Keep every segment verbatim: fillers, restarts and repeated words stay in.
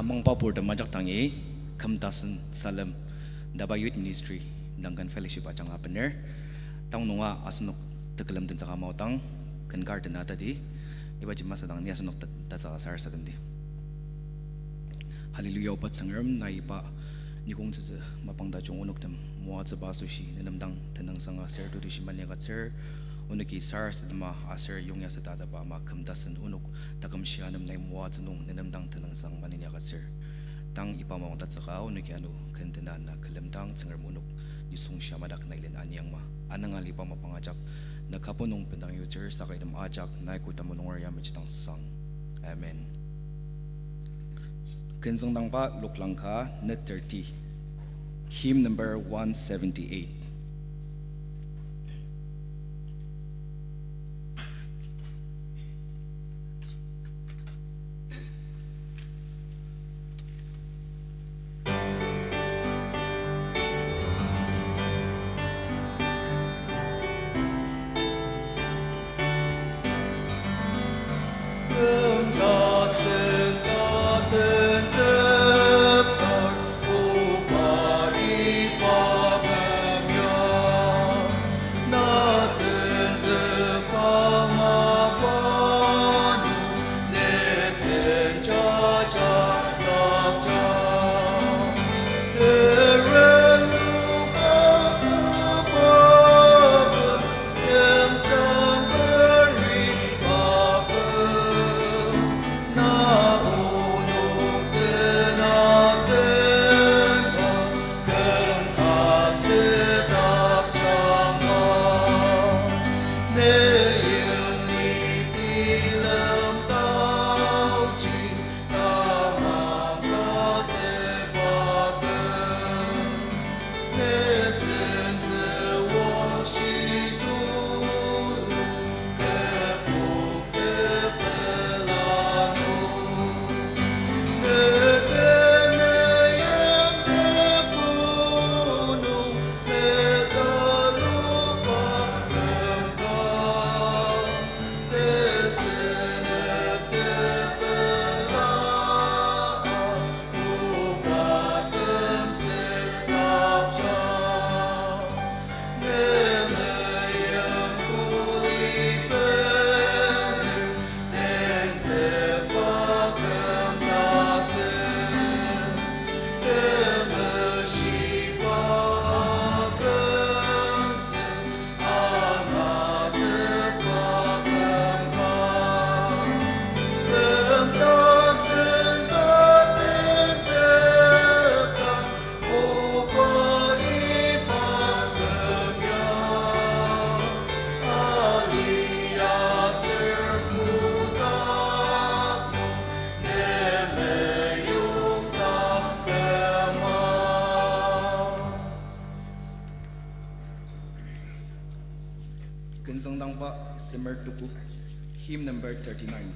Mangba purtem ajak dangi, küm tasen salem, DABA Youth Ministry, Duncan Fellowship ajanga bener. Tang nunga asenok tekülem tenzüka maodang, ken kar tena tadi, ibaji masüdang ni asenok ta-, tatsüka sarasademdi. Hallelujah, oba Tsüngrem, nai iba nikongtsütsü mapang tajung onok nem moatsüba asoshi nenem dang tenüngsang aser tutushi mani agütsür, onoki sarasadema aser yongya süta taba ama küm tasen onok taküm shia nem nai moatsü nung nenem dang tenüngsang maneni agütsür. Tang iba mapang tatsüka onoki ano ken tena na külemdang Tsüngrem onok nisung shia madak nai len aniangma. Anang aliba mapang ajak na kübok nung bendang yutsür saka item ajak nai koda mulungar ya mejidang sang. Amen. Künzüngdangba loklangka net thirty, hymn number one seventy-eight. Künzüngdangba semer tuku, hymn number thirty-nine.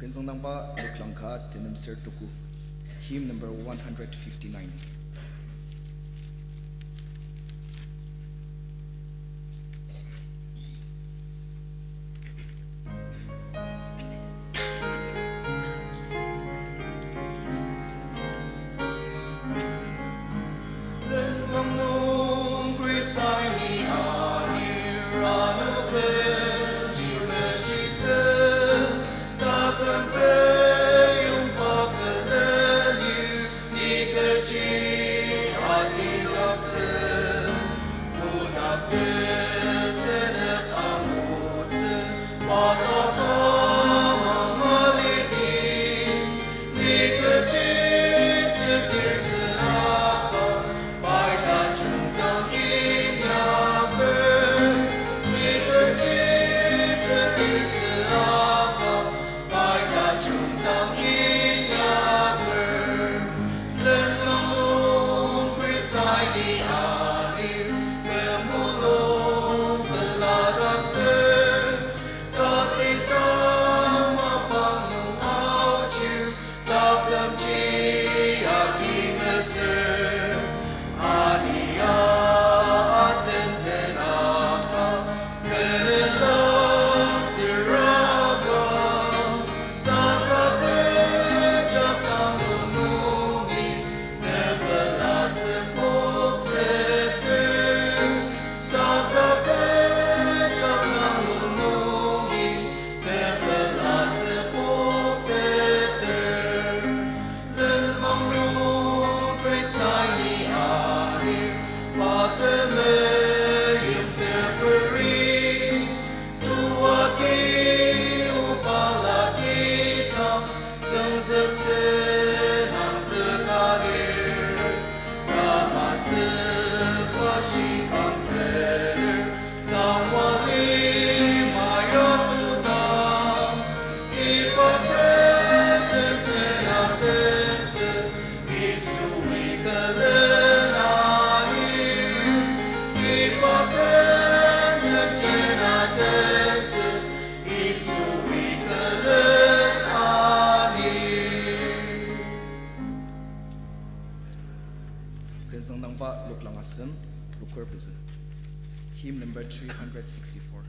Züngdangba noklang ka tenem ser tuku. Hymn number one hundred fifty-nine. Lenmang nung Khrista ni anir, ano benji meshitsü, taküm pei yongba külenir, ni kechi atidaktsü, kodak tesenep angutsü, pa taküm mangaliti, ni kechi sütir süaka, pai tajungdang inyaker, ni kechi sütir süaka, pai tajungdang inyaker. Lenmang nung Khrista ni anir, kü mulung peladaktsür, tatidang mapang nung aochir, takümji agi mesür, ania atenten aka, kü nüla tsüraka, saka kecha tang lung nungi, tepelatsü pokteter, saka kecha tang lung nungi, tepelatsü pokteter. Lenmang nung Khrista ni anir, pa temeim teperi, tuaki opalaki ta, süngzüktsü nangzüka lir, tamasü pa shikang tener, sangwali maya tuta, iba ketentsü na tentsü, Yisui külen anir, iba ketentsü na tentsü, Yisui külen anir. Kü züngdangba noklang asem, rokoer pezü. Hymn number three hundred sixty-four.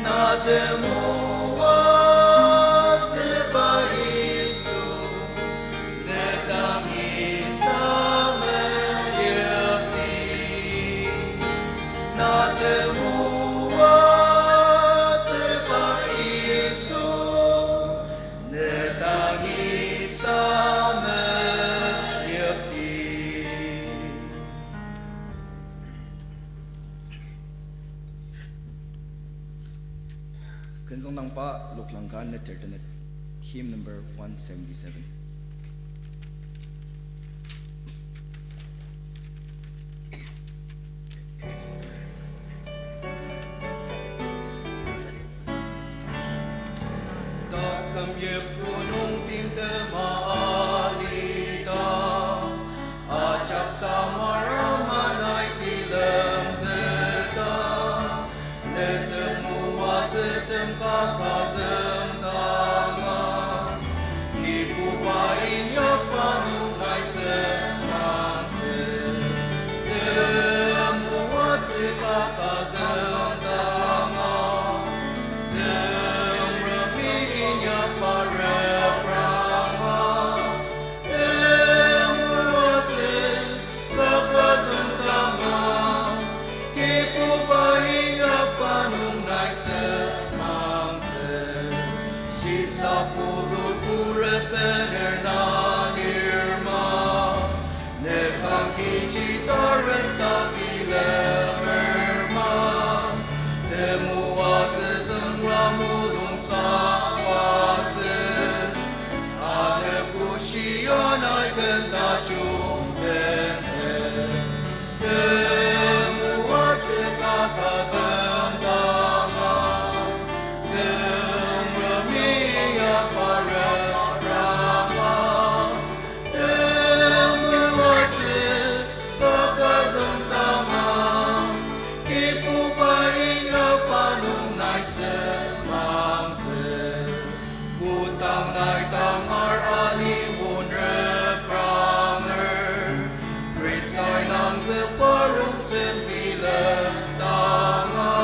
Na temoatsüba Yisu, ne dangi sameyipdi. Na temoatsüba Yisu, ne dangi sameyipdi. Ken züngdangba loklang ka neter tenet, hymn number one seventy-seven. Taküm yipru nung timtema alidang, ajak samara manai bilemteta, ne temoatsü tem kaka züngdanga, Kibuba inyakba nung nai semangtsü. Temoatsü kaka züngdanga, Tsüngremi inyakba repranga. Temoatsü kaka züngdanga, Kibuba inyakba nung nai semangtsü. Shisa pulu purep bener na lirma, ne kang kechi tarenta bilemer ma. Temoatsü züngra mulung sawatsü, anogo shia nai ken tajung tenten. Temoatsü kaka züngdanga, Tsüngremi inyakba repranga. Temoatsü kaka züngdanga, Kibuba inyakba nung nai semangtsü. Kodang nai tangar ali won repranger, Khristai nangzükba rongsen bilemdanga,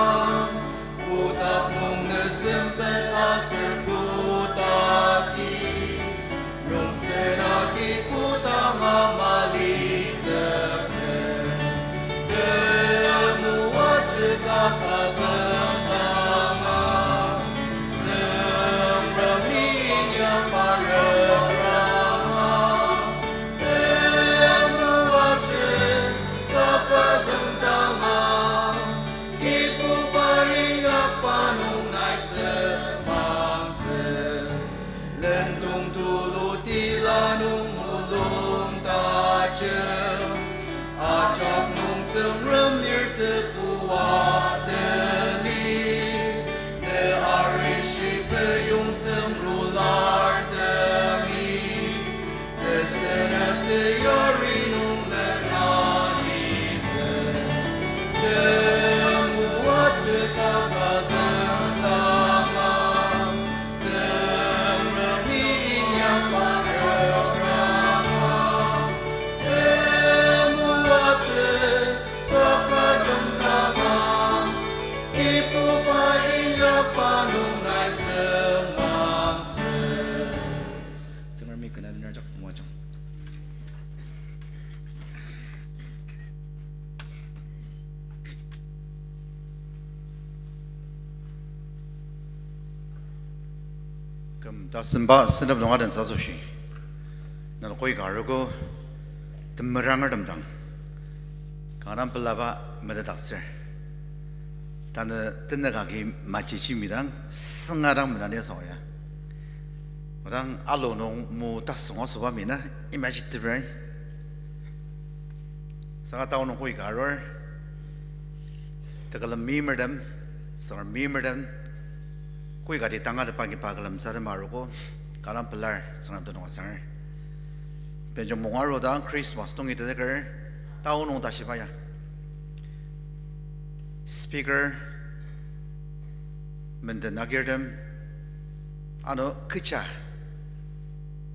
kotak nung ne sempet aser kotaki, rongsen agi kodanga malizüktet. Temoatsü kaka züngdanga, Tsüngremi inyakba repranga. Temoatsü kaka züngdanga, Kibuba inyakba nung nai semangtsü. Lendong tulu tila nung mulung tajung, ajak nung Tsüngrem lirtsübua teni, ne arishi peyong tsüngrulartemi, tesenep teyari nung lena litsü. Temoatsü kaka züngdanga, Tsüngremi inyakba repranga. Temoatsü kaka züngdanga, Kibuba inyakba nung nai semangtsü. Tsüngremi kü na nüngdakjak moajang. Küm tasemba sentep nung adentsü asoshi, nenok koi ka arogo temerangertem dang kanga pelaba metetdaktsür. Tanü tenük agi majichi midang sünga dang menani asao ya. Odang alu nung mu tasünga asüba mina imaji teper. Saka tao nung koi ka arur, tekülem meimertem, süngar meimertem, koi kati tangatetba kiba külemtsü atema arogo, kanga pelar Tsüngrem tenüng asanger. Benjong mung arudang Christmas nungi tenzüker, tao nung tashiba ya. Speaker, menden agirtem, ano kecha,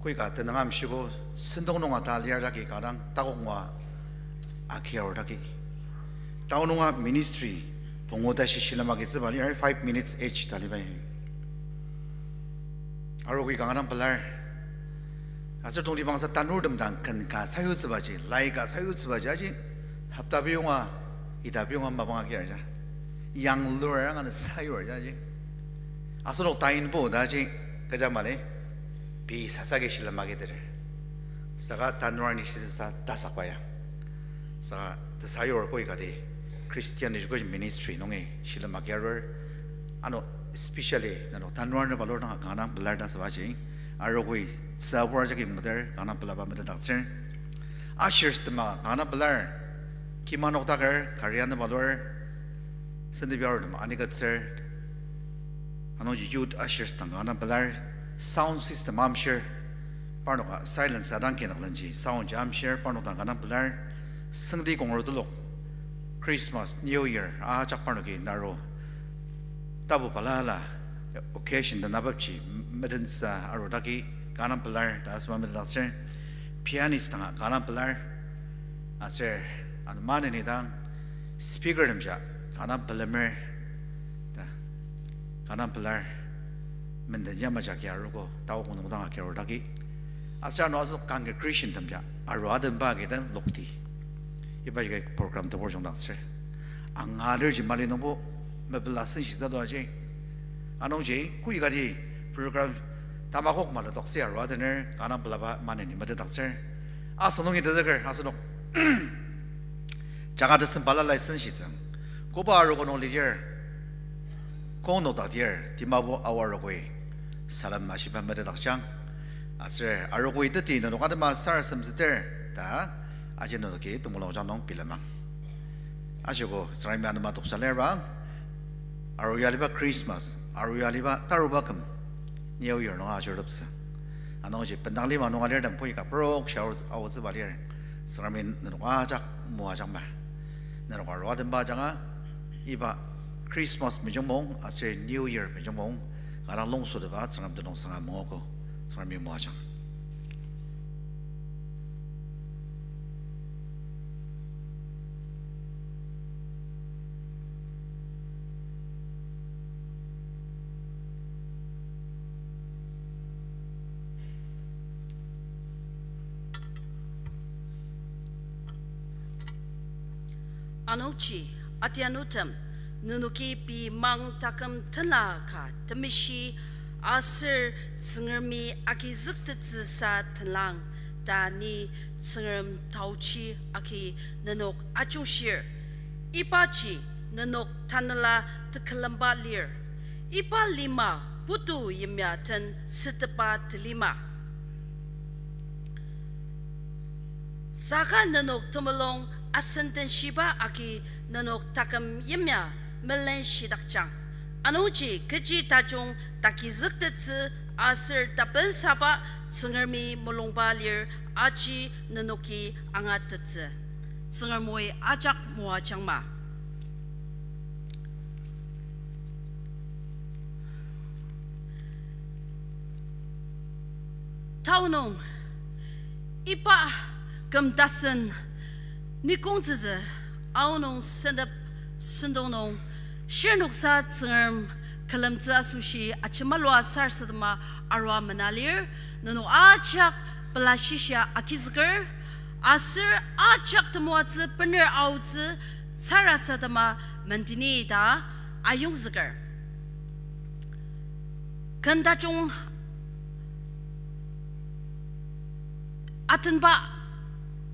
koi ka tenüng amshibo, sentong nunga ta lir daki kanga dang takok ngua agi arur daki. Tao nunga ministry Pungu tashi shilem agitsüba lir, five minutes each ta libai. Arogoi kanga dang pelar. Aser tongtibangsa tanurtem dang ken ka sayutsübaji, lai ka sayutsübaji aji, hopta piyonga, ita piyonga mapang agi arja. Yanglur anga ne sayur jaji. Asenok tainbo taji kecha mali, pei sasagi shilem agiteter. Saka tanur ni shisa tasakba ya. Saka tesayur koi kati Christian Education Ministry nungi shilem agi arur. Ano especially nenok tanur nüba lur dang kanga dang pelar ta sübaji. Arogoi tsübur jagi meter kanga dang pelaba metetdaktsür. Ushers tema kanga dang pelar. Kima noktaker, kari anüba lur. Sentep yarur tema anikatsür. Anungji youth ushers dang kanga dang pelar, sound system amshir, parnoka silence adang kinaklenji sound ji amshir, parnok dang kanga dang pelar, sengdi kongrotulok, Christmas, New Year ajak parnoki naro tapu balala occasion ta nabapji metensa arudaki kanga dang pelar ta asüba metetdaktsür, pianist danga kanga dang pelar, aser ano maneni dang speaker temja kanga dang pelemer ta kanga dang pelar, menden yamaji agi aruogo, tao kong nung dang agi arudaki. Aser ano asenok congregation temja aru adenba agi dang lokti. Iba jagi program tebur jungdaktsür. Anga alerji mali nungbo mepela senshitsü to aji. Anungji koi kati program tamakok mala toktsü aru adener kanga dang pelaba maneni metetdaktsür. Asenok nungi tezüker asenok jaka tesem balala senshitsüng. Koba arogo nung lidir, kong nokdak dir, timabo awa arogoi salem ashiba metetdaktsüang. Aser arogoi teti nenok atema sarasademtsüter ta, aji nenoki temulung ajak nung bilemang. Ashiko Tsüngremi anema toksa lir bang, aru aliba Christmas, aru aliba taruba küm, New Year nung ajuruteptsü. Anungji bendang lima nung alirtem koi ka prok shia aotsüba lir, Tsüngremi nenok ajak moajangma. Nenok arua temba ajanga, iba Christmas mejungmong aser New Year mejungmong, kanga dang longsotepa Tsüngrem tenüngsanga mungogo, Tsüngremi moajang. Anungji, atianutem, nenoki pei mang taküm tenla ka temeshi aser Tsüngremi agizüktettsüsa tenlang ta ni Tsüngrem taochi agi nenok ajungshir. Ibaji nenok tanela tekülemba lir. Iba lima putu yimya den sütepa telima. Saka nenok temulung asendenshiba agi nenok taküm yimya melenshidakjang. Anungji kechi tajung tagizüktettsü aser tapensaba Tsüngremi mulungba lir aji nenoki angatettsü. Tsüngremi ajak moajangma. Tao nung, iba küm tasen nikongtsütsü, aonung sentep sentong nung, shirnoksa Tsüngrem külemtsü asoshi ajemalua sarasadema arua mena lir, nenok ajak pelashishia agizüker, aser ajak temoatsü bener aotsü sarasadema mendeni ta ayongzüker. Ken tajung atenba,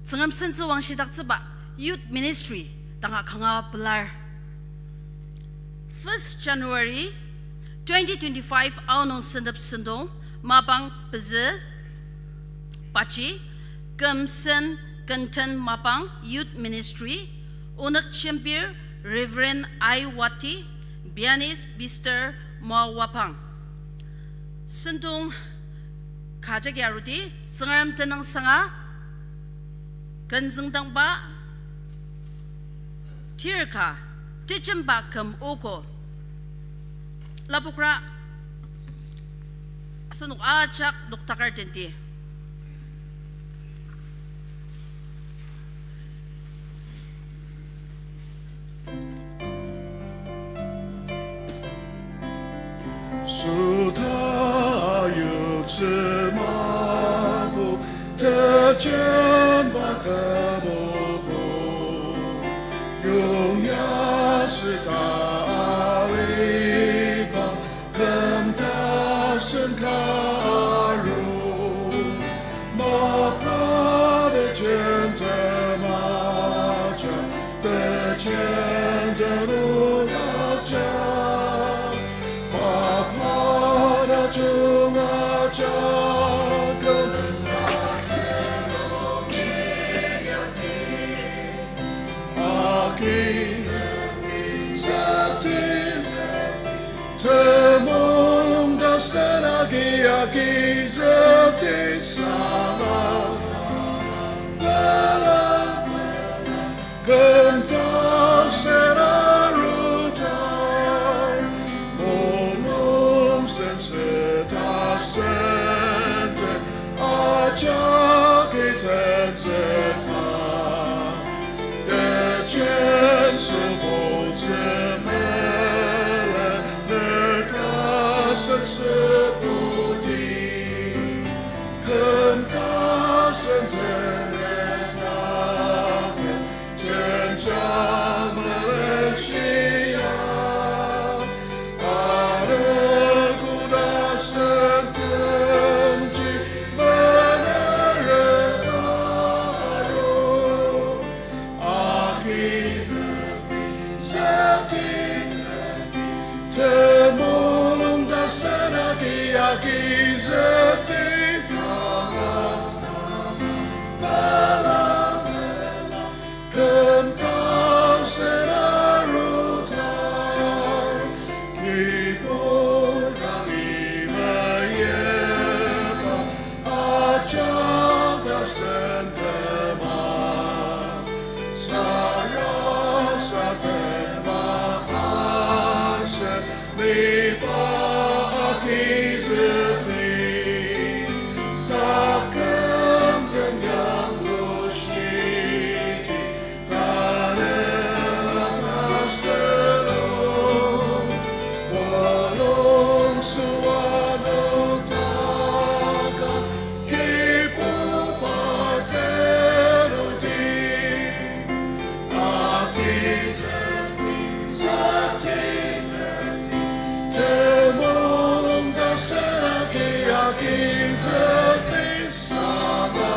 Tsüngrem sentsü wangshidaktsüba Youth Ministry danga kanga pelar. First January twenty twenty-five aonung sentep sentong mapang pezü paji, küm sen kenten mapang Youth Ministry, onük jembir Reverend Ai Wati, pianist Mister Moa Wapang. Sentong ka jagi arudi, Tsüngrem tenüngsanga kenzüngdangba tir ka, tejemba küm ogo. Lapokra asenok ajak noktaker tenti. Süta ayutsü mapang tejen bakümogo, yongya süta aliba küm tasen ka aru. Mapa tejen temaja, tejen tenudakja. Mapa tajung ajaküm, aki, zati, temulung tasen aki, aki, zati, sanga, bela, küm tasen arutar, mulung sentsü tasen ten, ajaki tenzüka. Tejen sübotsü mele, ner tasen süboti. Küm tasen tenet aken, jenjang melen shia. Anogo tasen temji menere aru. Aki, zati, temulung tasen aki, aki, zati, sanga, bela, küm tasen arutar, kibur dangi meyipba, ajak tasen tema, sarasadepa asen, mipa akizükti, taküm ten yanglushiti, tanela taselung, mulung süa nung taka, kibuba tenudi. Aki, zati, temulung tasen aki, aki, zati, sanga,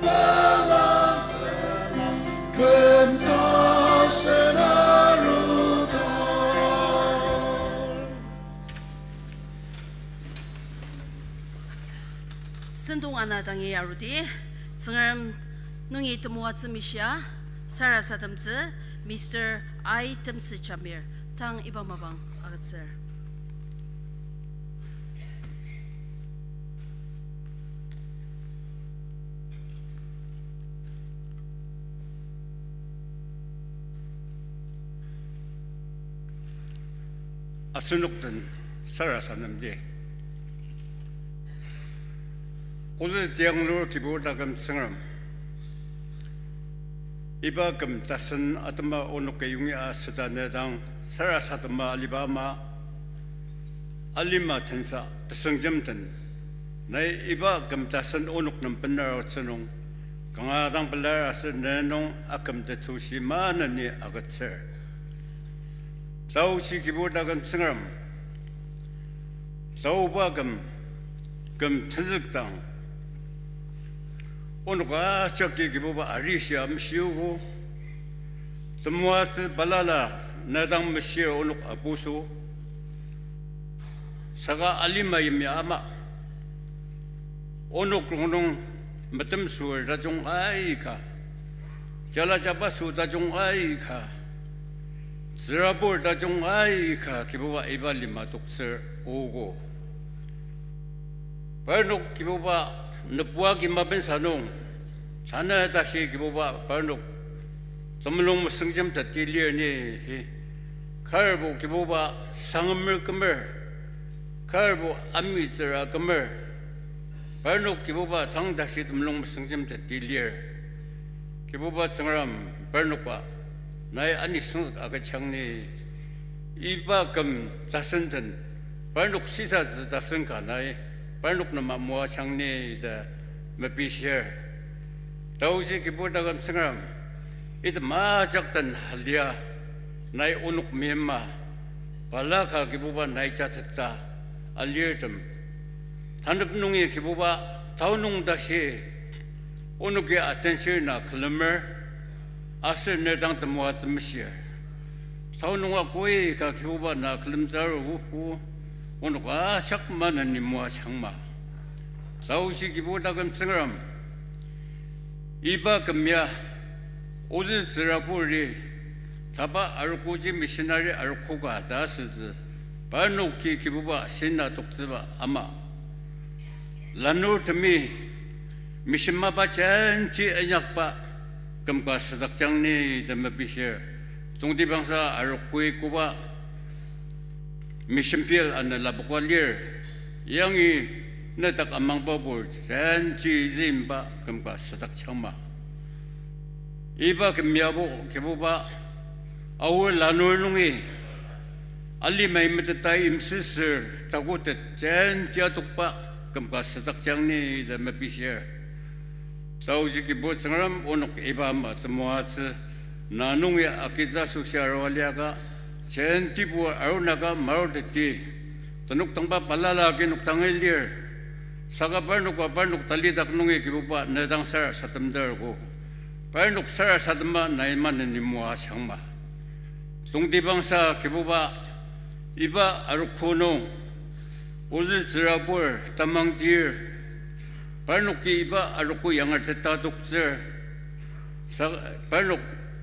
bela, küm tasen arutar. Sentong ana dangi arudi, Tsüngrem nungi temoatsü mishia, sarasademtsü, Mister I Temsü Jamir, tang iba mapang agütsür. Asenok den sarasademdi. Ozü tianglur Kibu taküm Tsüngrem. Iba küm tasen atema onok ka yongi asüta ne dang sarasadema aliba ama, alima tensa tesüngjem den, nai iba küm tasen onok nem bener aotsü nung, kanga dang pelar aser ne nung aküm tetushi maneni agütsür. Taochi Kibu taküm Tsüngrem, taoba küm, küm tenzükdang, onok ajaki Kibuba arishi amshiogo, temoatsü balala ne dang meshir onok apuso, saka alima yimya ama, onok rongnung metemsür tajung aika, jala jabaso tajung aika, tsürabur tajung aika Kibuba iba lima toktsür ogo. Parnok Kibuba nübua agi mapensa nung, tanü tashi Kibuba parnok temulung mesüngjem teti lir ni, karbo Kibuba sangemer kümer, karbo amitsüra kümer, parnok Kibuba tang tashi temulung mesüngjem teti lir. Kibuba Tsüngrem, parnoka nai anisüngzük agüjang ni, Iba küm tasen den, parnok shisatsü tasen ka nai, parnok nem moajang ni ta mepishir. Taoji Kibu taküm Tsüngrem, item ajak den alia, nai onok mima, balaka Kibuba nai jateta, alirtem. Tanep nungi Kibuba, tao nung tashi, onoki attention na külemer, aser ne dang temoatsü meshir. Tao nunga koi ka Kibuba na külemtsü aru, onok ajak maneni moajangma. Taoji Kibu taküm Tsüngrem, iba küm ya, ozü tsüraburi, taba arogoji missionary arogo ka ta asütsü, parnoki Kibuba sina toktsüba ama. Lanurtemi mission mapa jenti inyakba kümka südakjang ni ta mepishir. Tongtibangsa arogoi koba mission field ana lapoka lir, yangi nedak amangbabur jenti zimba kümka südakjangma. Iba küm yabo Kibuba, aor lanur nungi, alimai metetai imsüsür takotet jenti atokba kümka südakjang ni ta mepishir. Taoji Kibu Tsüngrem onok iba ama temoatsü, na nungi agitsü asoshi arua liaka, jentibo arunaka maruteti, tenük tangba balala agi nokdangi lir, saka parnoka parnok talidak nungi Kibuba ne dang sarasademdargo, parnok sarasadema nai maneni moajangma. Tongtibangsa Kibuba, iba arogo nung, ozü tsürabur tamang tir, parnoki iba arogo yangerteta toktsür, sa-, parnok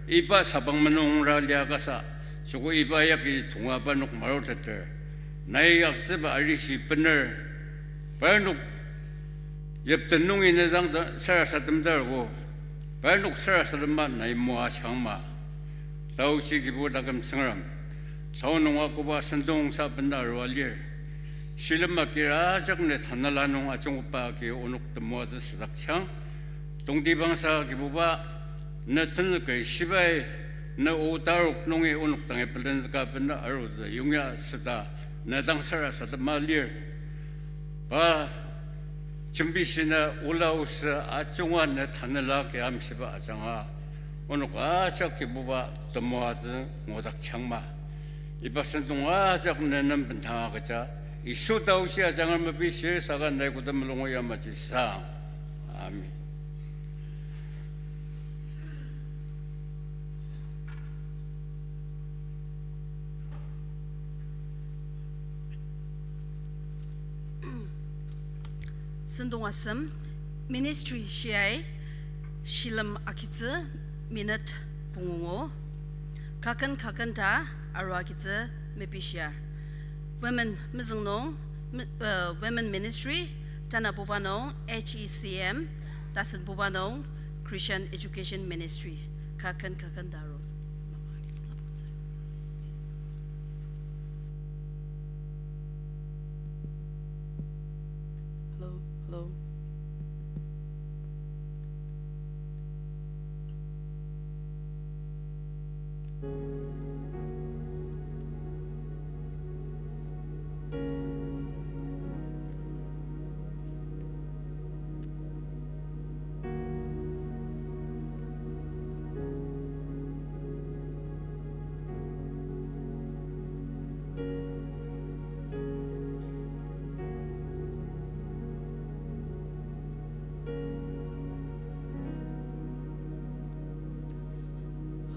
iba sabang menungra liakasa, joko iba yagi tonga parnok maruteter, nai agütsüba arishi bener, parnok yipten nungi ne dang ta-, sarasademdargo, parnok sarasadema nai moajangma. Taoji Kibu taküm Tsüngrem, tao nunga koba sentong sa bena arua lir. Shilem akira ajak ne tanela nung ajungba agi onok temoatsü südakjang. Tongtibangsa Kibuba, ne tenüker shibai, ne o tarok nungi onok dangi pelenzüka bena arutsü yongya süda, ne dang sarasadema lir. Pa jembishina ola osü ajunga ne tanela agi amshiba ajanga, onok ajak Kibuba temoatsü ngudakjangma. Iba sentong ajak ne nem bendanga agüja, Yisu taoshi ajanga mepishir saka nai koda mulungu yamaji sang. Amen. Sentong asem, ministry shiai, shilem akitsü minute pungungo, kaken kaken ta aru akitsü mepishia. Women mezüng nung, mi-, uh, women ministry, tanabuba nung H E C M, tasenbuba nung Christian Education Ministry, kaken kaken ta aru. Hello, hello.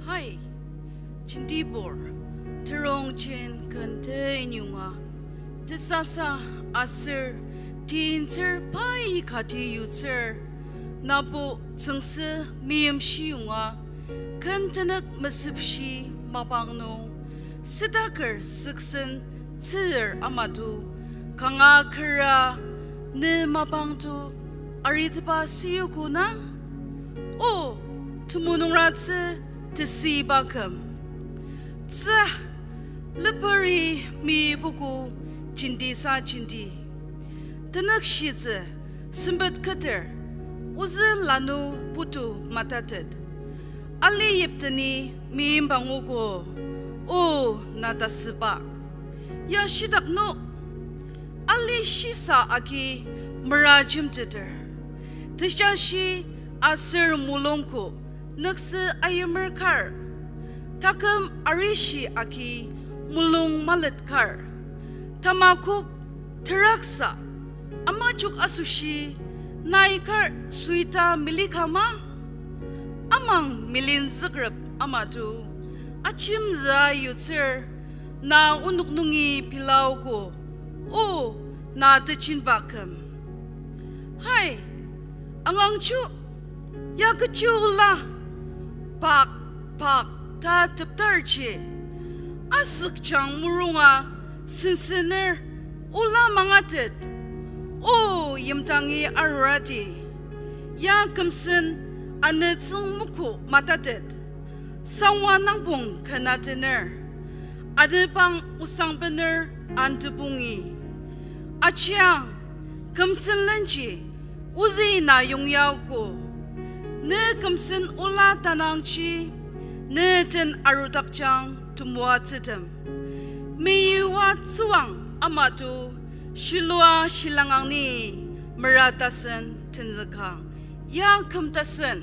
Hai, jentibur, terong jen ken teinyunga, tesasa aser tintsür pai kati yutsür, nabo tsüngsü meimshiyonga, ken tenük mesepshi mapang nung, sütaker süksen tsür amatu, kanga kera ne mapang to aritepa siyogo na? O, temenungratsü tesüiba küm. Tsü, leperi mibuku jentisa jenti. Tenükshitsü sempet keter, ozü lanu putu matatet. Ali yipteni meimbangugo, o, tasüba. Ya shitak no, ali shisa agi mera jemteter. Tejashi aser mulungko nüktsü ayimer kar, taküm arishi agi mulung maletkar, tamakok teraksa amajok asoshi nai kar suita melika ma? Amang milen zükrep amatu, ajemzüa yutsür, na onok nungi pilaogo, o na tejenba küm. Hai, angangju, ya kechi ola, pak, pak ta teptarji, asükjang murunga sensener ola mangatet, o yimdangi aruradi, ya kümsen anütsüng muku matatet, sangwa nangpong ken atener, anübang osang bener antebongi. Ajiang, kümsen lenji ozü na yongyaogo. Ne kümsen ola tanangji, ne den arudakjang temoatsütem. Meyua tsüwang amatu, shilua shilangang ni mera tasen tenzükang, ya küm tasen.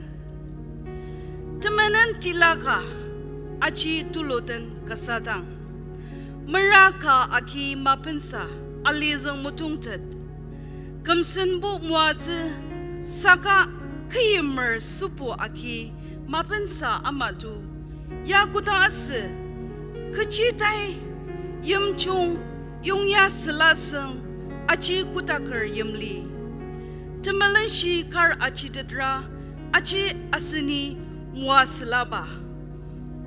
Temenen tilaka aji tulu den kasa dang, mera ka agi mapensa alizüng motongtet. Kümsenbo moatsü saka keimer sübu agi mapensa amatu, ya koda asü, kechi tai yimjung yongya sülasüng aji kodaker yimli. Temelenshi kar ajitetra aji aseni moasülaba.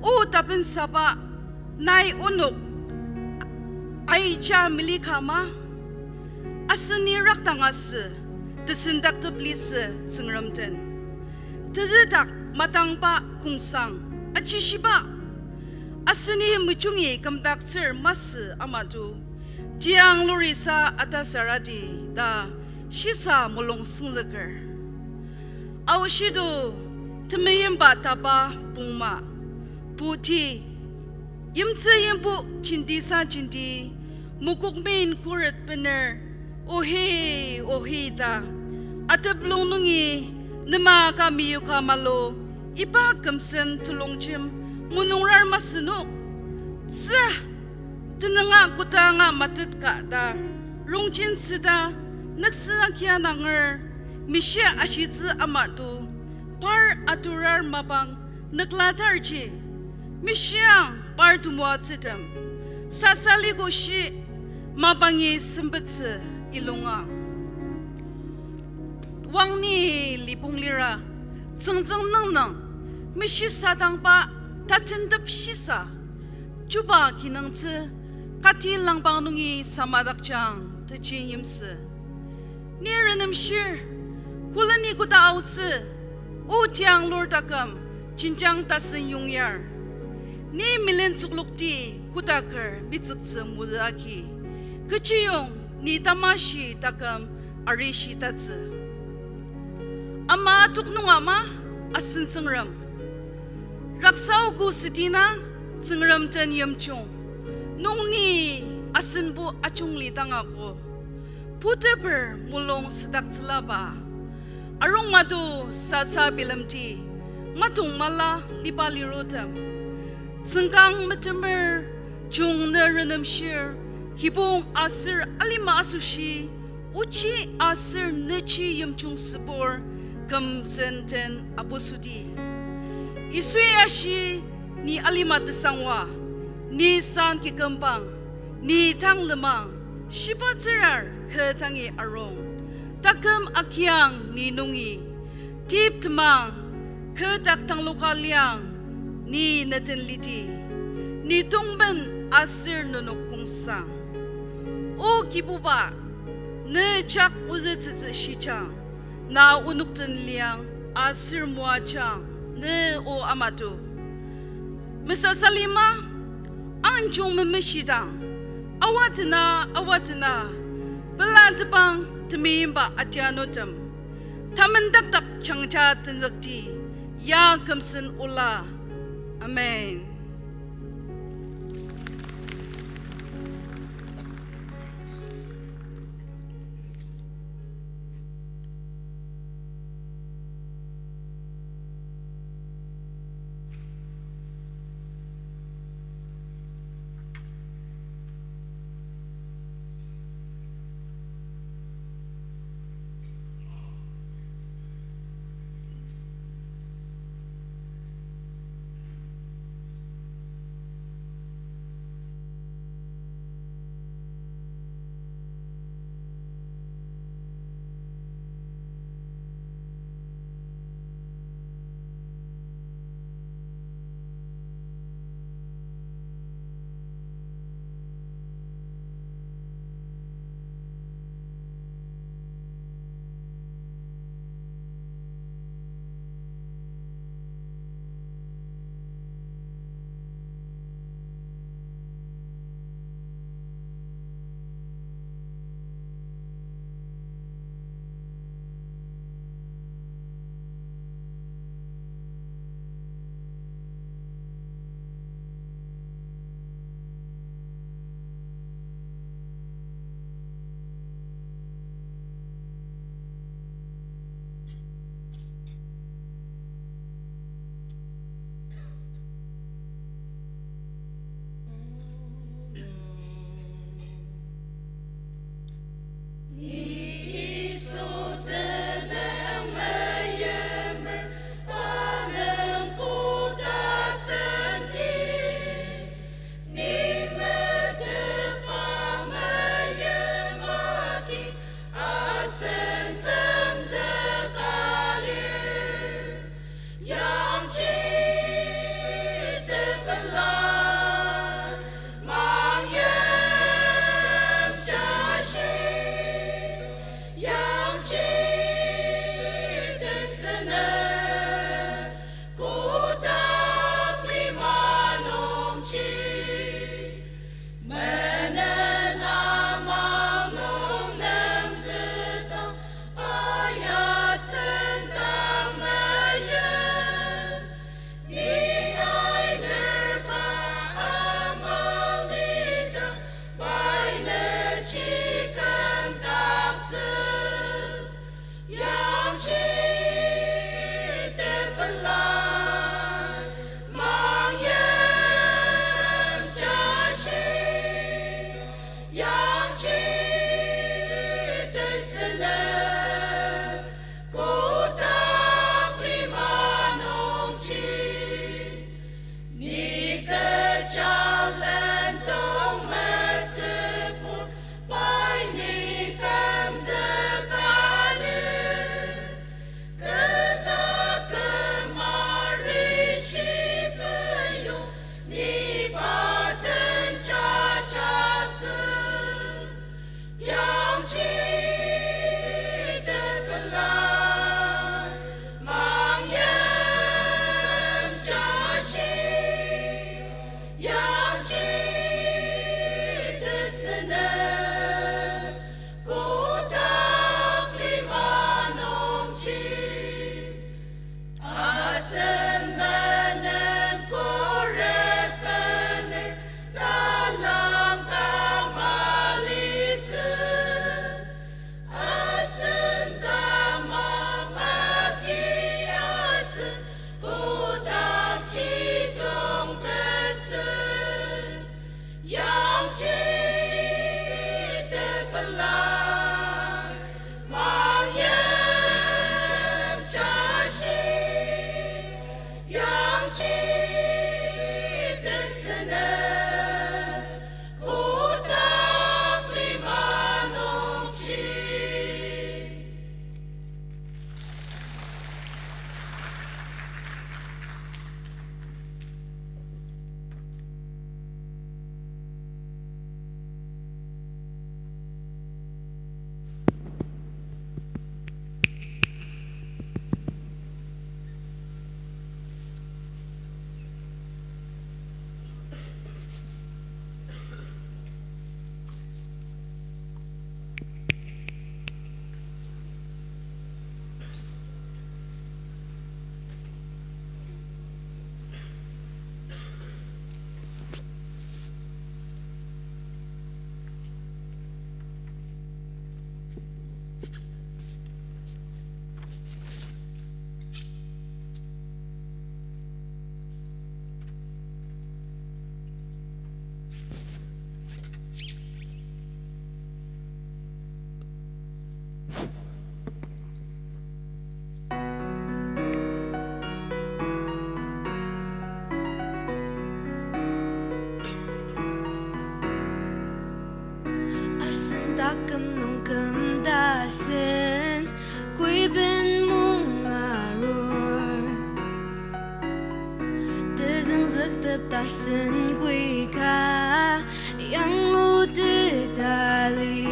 O tapensaba, nai onok aija melika ma? Aseni rakdang asü, tesendaktep lisü Tsüngrem den. Tezüdak matangba kongsang ajishiba, aseni mejungi kümdaktsür masü amatu, tiang lurisa atasaradi ta shisa mulung süngzüker. Aoshido, temeimba taba pongma, puti, yimtsü yimbo jentisa jenti, mokokmen khuret bener, ohi, ohi ta, ateplong nungi nema ka meyuka malu, iba kümsen telongjem mulungrar masü no. Tsü, tenüng a koda anga matetka ta, rongjen süta, nüktsü akia nanger, mishi ashitsü amatu, par aturar mapang nüklatarji, mishiang par temoatsütem, sasa liko shi mapangi sempettsü ilunga. Wang ni lipong lira, tsüngtsüng nüngdang, mishi sadangba tatentep shisa, chuba kinungtsü, kati langpang nungi samadakjang techi yimsü. Ni renemshir, koleni koda aotsü, o tiang lur taküm, jenjang tasen yongyar. Ni milen tsüklokti kodaker mitsüktsü mozü agi, kechiyong ni tamashi taküm arishitettsü. Ama tok nung ama asen Tsüngrem. Raksaogo südi na Tsüngrem den yimjung, nung ni asenbo ajungli dang ako. Puteper mulung südaktsülaba, arung mado sasa bilemdi, matong mala liba lirotem. Tsüngkang metemer, jung ne renemshir, kibong aser alima asoshi, ochi aser nechi yimjung sübur, kümsen den abosüdi. Yisui ashi, ni alima tesangwa, ni san kikümbang, ni tang lenmang, shiba tsürar kü tangi arung. Taküm akiang ni nungi, tip temang, kü dak tangloka liang, ni neten lidi, ni tongben aser nenok kongsang. O Kibuba, ne jak ozü tsütsü shijang, na onok den liang aser moajang, ne o amato. Mesasa lima, angjung memeshidang, awa tena, awa tena, pela tebang temeimba atianutem, tamendakdak jangja tenzükdi, ya kümsen ola. Amen. Aküm nung küm tasen, kui ben mung arur. Tezüngzüktep tasen kui ka, yanglutet alir.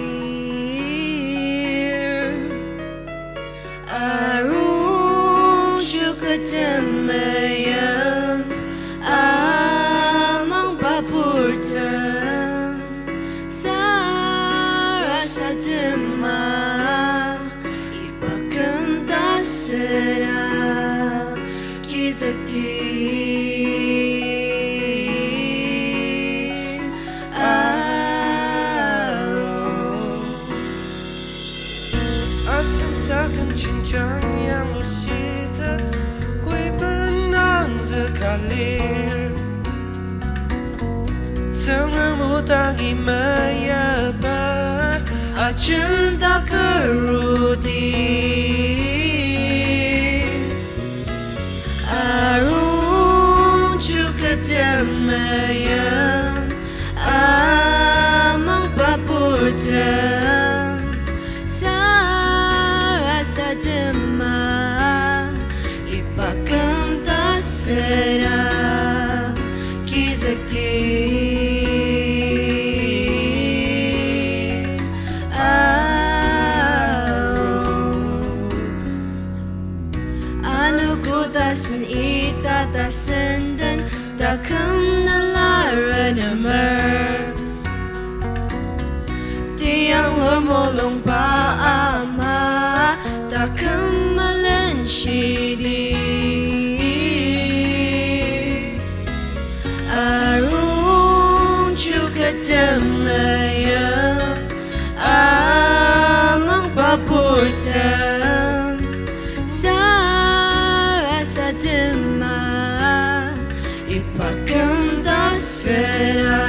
Arung chuketem meyang, amangba purtem, sarasadema, iba küm tasena kizükti. Aro. Asen taküm jenjang yanglushitsü, kui benangzüka lir. Tsüngrem o dangi meyaper, ajen takerudi. Arung chuketem meyang, amangba purtem, sarasadema, iba küm tasena kizükti. Ao. Anogo tasen ita tasen den taküm nala renemer. Tiyanglur mulungba ama taküm melen shidi. Arung chuketem meyang, amangba purtem, sarasadema, iba küm tasena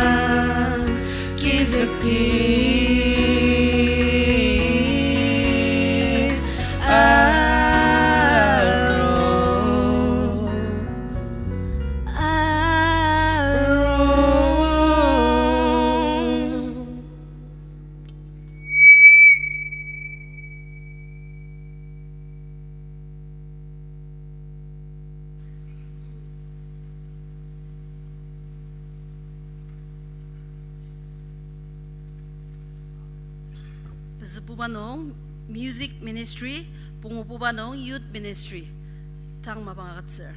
kizükti. Aro. Aro. Pezübuba nung music ministry, pungububa nung youth ministry, tang mapang agütsür.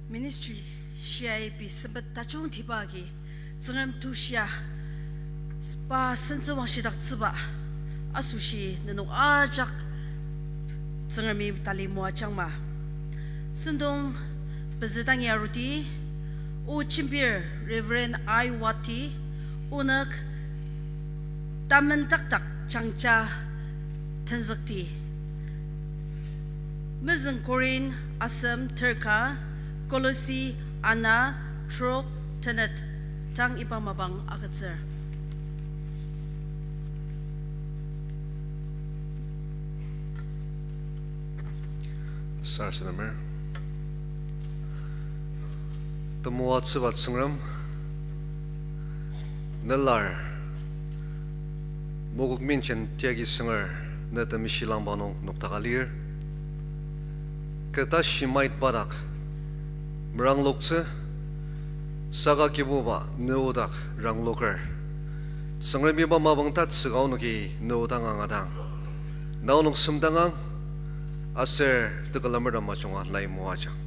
Ministry shiai pei sempet tajungtiba agi Tsüngrem tushia pa sentsü wangshidaktsüba asoshi nenok ajak Tsüngremi tali moajangma. Sentong pezü dangi aruti, o jembir Reverend I Wati, onük tamendakdak jangja tenzükti. Mezüng Korin asem terka, Kolosi ana trok tenet, tang iba mapang agütsür. Sarasademer. Temoatsüba Tsüngrem, nelar mokok minchen tiagi sünger ne temishilangba nung noktaka lir. Kü tashi maitba dak merangloktsü, saka Kibuba ne odak rangloker. Tsüngremi iba mapang tatsüka onoki ne odang angadang, na onok semdangang, aser tekülamer dang majunga nai moajang.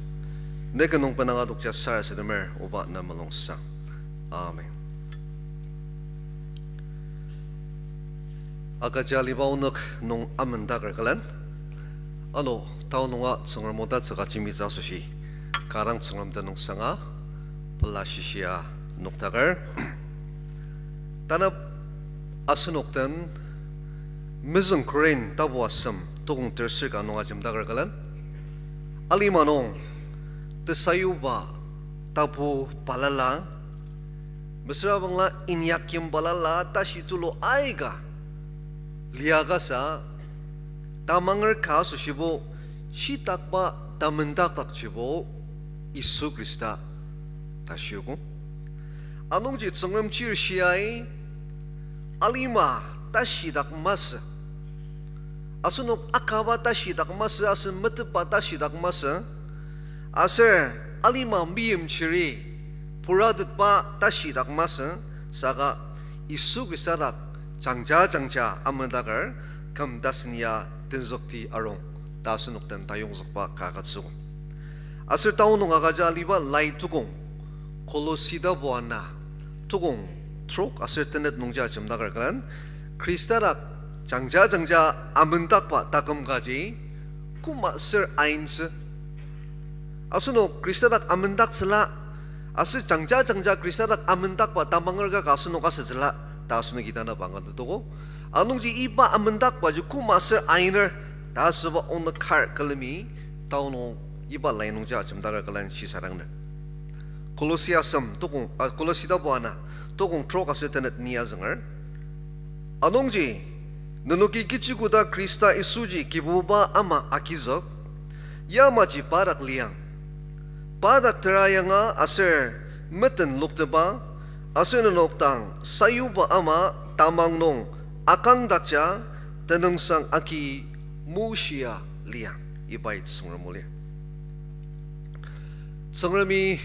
Ne ken nung benanga adokja sarasademer, Oba, ne mulungsang. Amen. Agüja aliba onük nung amendaker külen, ano tao nunga Tsüngrem o tatsüka jembitsü asoshi, kü dang Tsüngrem tenüngsanga pela shishia noktaker. Tanü asenok den Mezüng Korin tapu asem tokong tersür ka nung ajemdaker külen, alima nung tesayuba tapu balala, mesüra bangla inyakyim balala tashi tulu aika liakasa, tamanger ka asoshibo, shitakba tamendakdakjibo Yisu Khrista ta shiogo. Anungji Tsüngrem chir shiai alima tashidak masü, asenok akaba tashidak masü, aser metetba tashidak masü, aser alima meimchiri puratetba tashidak masü, saka Yisu Khrista dak jangja jangja amendaker küm tasen ya tenzükti arung ta asenok den tayongzükba ka agütsüogo. Aser tao nung agüja aliba lai tukong, Kolosi tapu ana, tukong trok aser tenet nungji ajemdaker külen, Khrista dak jangja jangja amendakba taküm kaji Koma ser aintsü. Asenok Khrista dak amendaktsüla, aser jangja jangja Khrista dak amendakba tamanger kaka asenok asütsüla, ta asenoki tanaba angatetogo. Anungji iba amendakbaji koma ser ainer, ta asüba onük kar külemi, tao nung iba lai nungji ajemdaker külen shisadangner. Kolosi asem tokong, ah, Kolosi tapu ana, tokong trok aser tenet ni azünger. Anungji, nenoki kechi koda Khrista Yisuji Kibuba ama agizük, yamaji pa dak liang. Pa dak tera yanga aser meten loktepa, aser nenok dang sayuba ama tamang nung akangdakja tenüngsang agi mushia liang. Ibai Tsüngrem o lir. Tsüngremi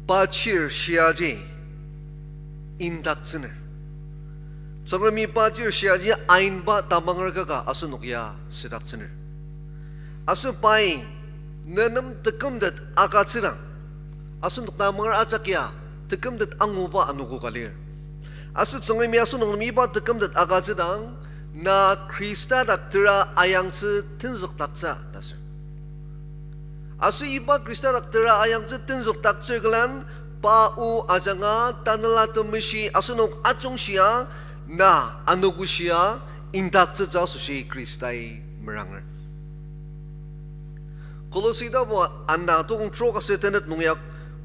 pa chir shiaji indaktsüner. Tsüngremi pa chir shiaji ainba tamanger kaka asenok ya südaktsüner. Aser pai ne nem tekümtet agütsüdang, asenok tamanger ajak ya tekümtet anguba anogo ka lir. Aser Tsüngremi asenok nem iba tekümtet agütsüdang, na Khrista dak tera ayangtsü tenzükdaktsü ta sür. Aser iba Khrista dak tera ayangtsü tenzükdaktsür külen, pa o ajanga Tanela Temeshi asenok ajungshia, na anogoshia indaktsütsü asoshi Khristai meranger. Kolosi tapu ana tokong trok aser tenet nung ya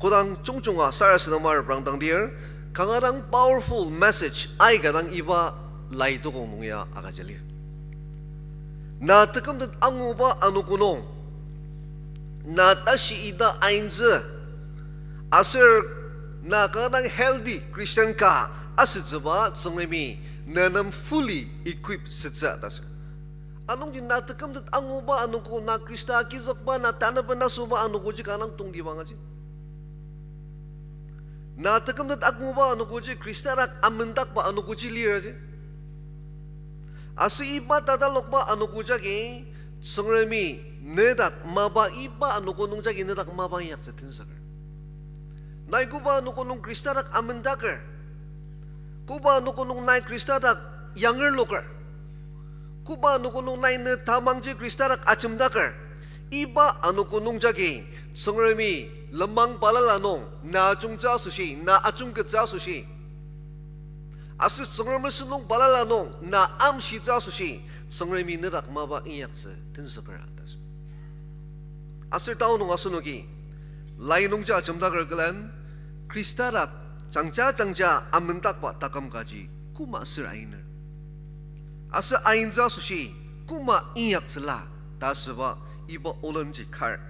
kodang jungjunga sarasadema reprangdang dir, kanga dang powerful message aika dang iba lai tokong nung ya agüja lir. Na tekümtet anguba anogo nung, na tashi ita aintsü, aser na kanga dang healthy Christian ka asütsüba Tsüngremi ne nem fully equip sütsü ta sür. Anungji na tekümtet anguba anogo, na Khrista agizükba, na tanaben asüba anogoji kanga dang tongtibang aji. Na tekümtet anguba anogoji Khrista dak amendakba anogoji lir aji. Aser iba tatalokba anogo jagi Tsüngremi nedak mapa iba anogo nung jagi nedak mapa inyaktsü tenzüker. Nai koba anogo nung Khrista dak amendaker, koba anogo nung nai Khrista dak yangerloker, koba anogo nung nai ne tamangji Khrista dak ajemdaker, iba anogo nung jagi Tsüngremi lenmang balala nung na ajungtsü asoshi, na ajungketsü asoshi, aser Tsüngrem sentong balala nung na amshitsü asoshi, Tsüngremi nedak mapa inyaktsü tenzüker ta sür. Aser tao nung asenoki lai nungji ajemdaker külen, Khrista dak jangja jangja amendakba taküm kaji koma ser ainer, aser aintsü asoshi koma inyaktsüla ta asüba iba olenji kar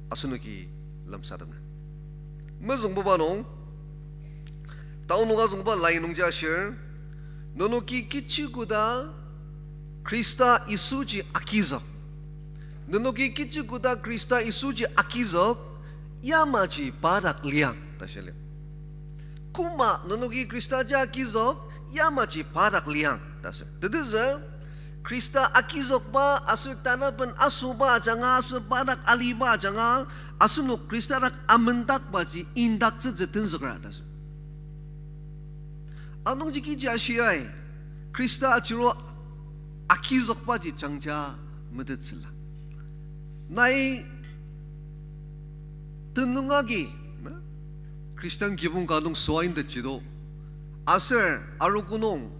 asenoki lemsatemer. Mezüngbuba nung, tao nung azüngba lai nungji ashir, nenoki kechi koda Khrista Yisuji agizük, nenoki kechi koda Khrista Yisuji agizük, yamaji pa dak liang ta shia lir. Koma nenoki Khristaji agizük, yamaji pa dak liang ta sür. Tetezü, Khrista agizükba aser tanaben asüba ajanga aser pa dak aliba ajanga, asenok Khrista dak amendakbaji indaktsütsü tenzüker ta sür. Anungji kechi ashiai, Khrista ajiro agizükbaji jangja metettsüla. Nai tenüng agi, na, Christian kibong ka nung süa intetji do. Aser arogo nung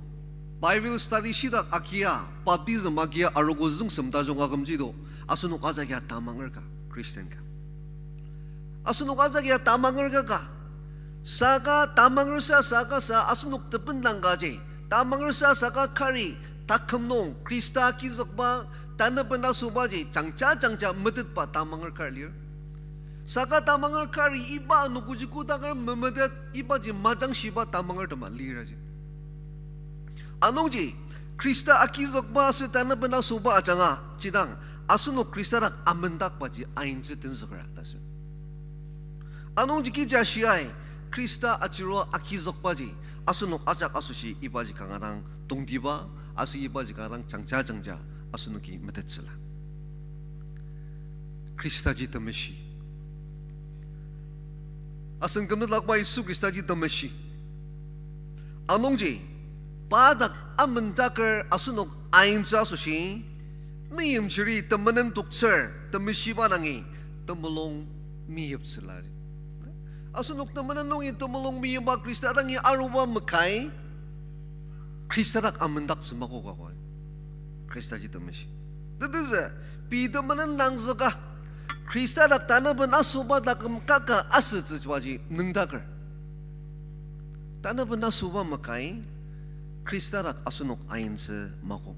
Bible study shitak agia, baptism agia arogo züngsem tajung akümji do. Asenok ajak ya tamanger ka, Christian ka. Asenok ajak ya tamanger ka ka. Saka tamanger sa saka sa asenok tebendang kaji, tamanger sa saka kari, taküm nung Khrista agizükba, tanaben asübaji jangja jangja metetba tamanger kar lir. Saka tamanger kari iba anogoji kodaker memetet ibaji majangshiba tamanger tema lir aji. Anungji, Khrista agizükba aser tanaben asüba ajanga jidang, asenok Khrista dak amendakbaji aintsü tenzüker ta sür. Anungji kechi ashiai, Khrista ajiro agizükbaji asenok ajak asoshi ibaji kanga dang tongtiba, aser ibaji kanga dang jangja jangja asenoki metettsüla. Khristaji temeshi. Asen kümzüklakba Yisu Khristaji temeshi. Anungji, pa dak amendaker asenok aintsü asoshi, Meimchiri temenen toktsür, temeshiba dangi temulung meyiptsüla. Asenok temenen nungi temulung meyipa Khrista dangi aruba makai, Khrista dak amendaktsü makoka ko. Khristaji temeshi. Tetezü, pei temenen nangzüka, Khrista dak tanaben asoba taküm kaka asütsübaji nüngdaker. Tanaben asoba makai, Khrista dak asenok aintsü makok.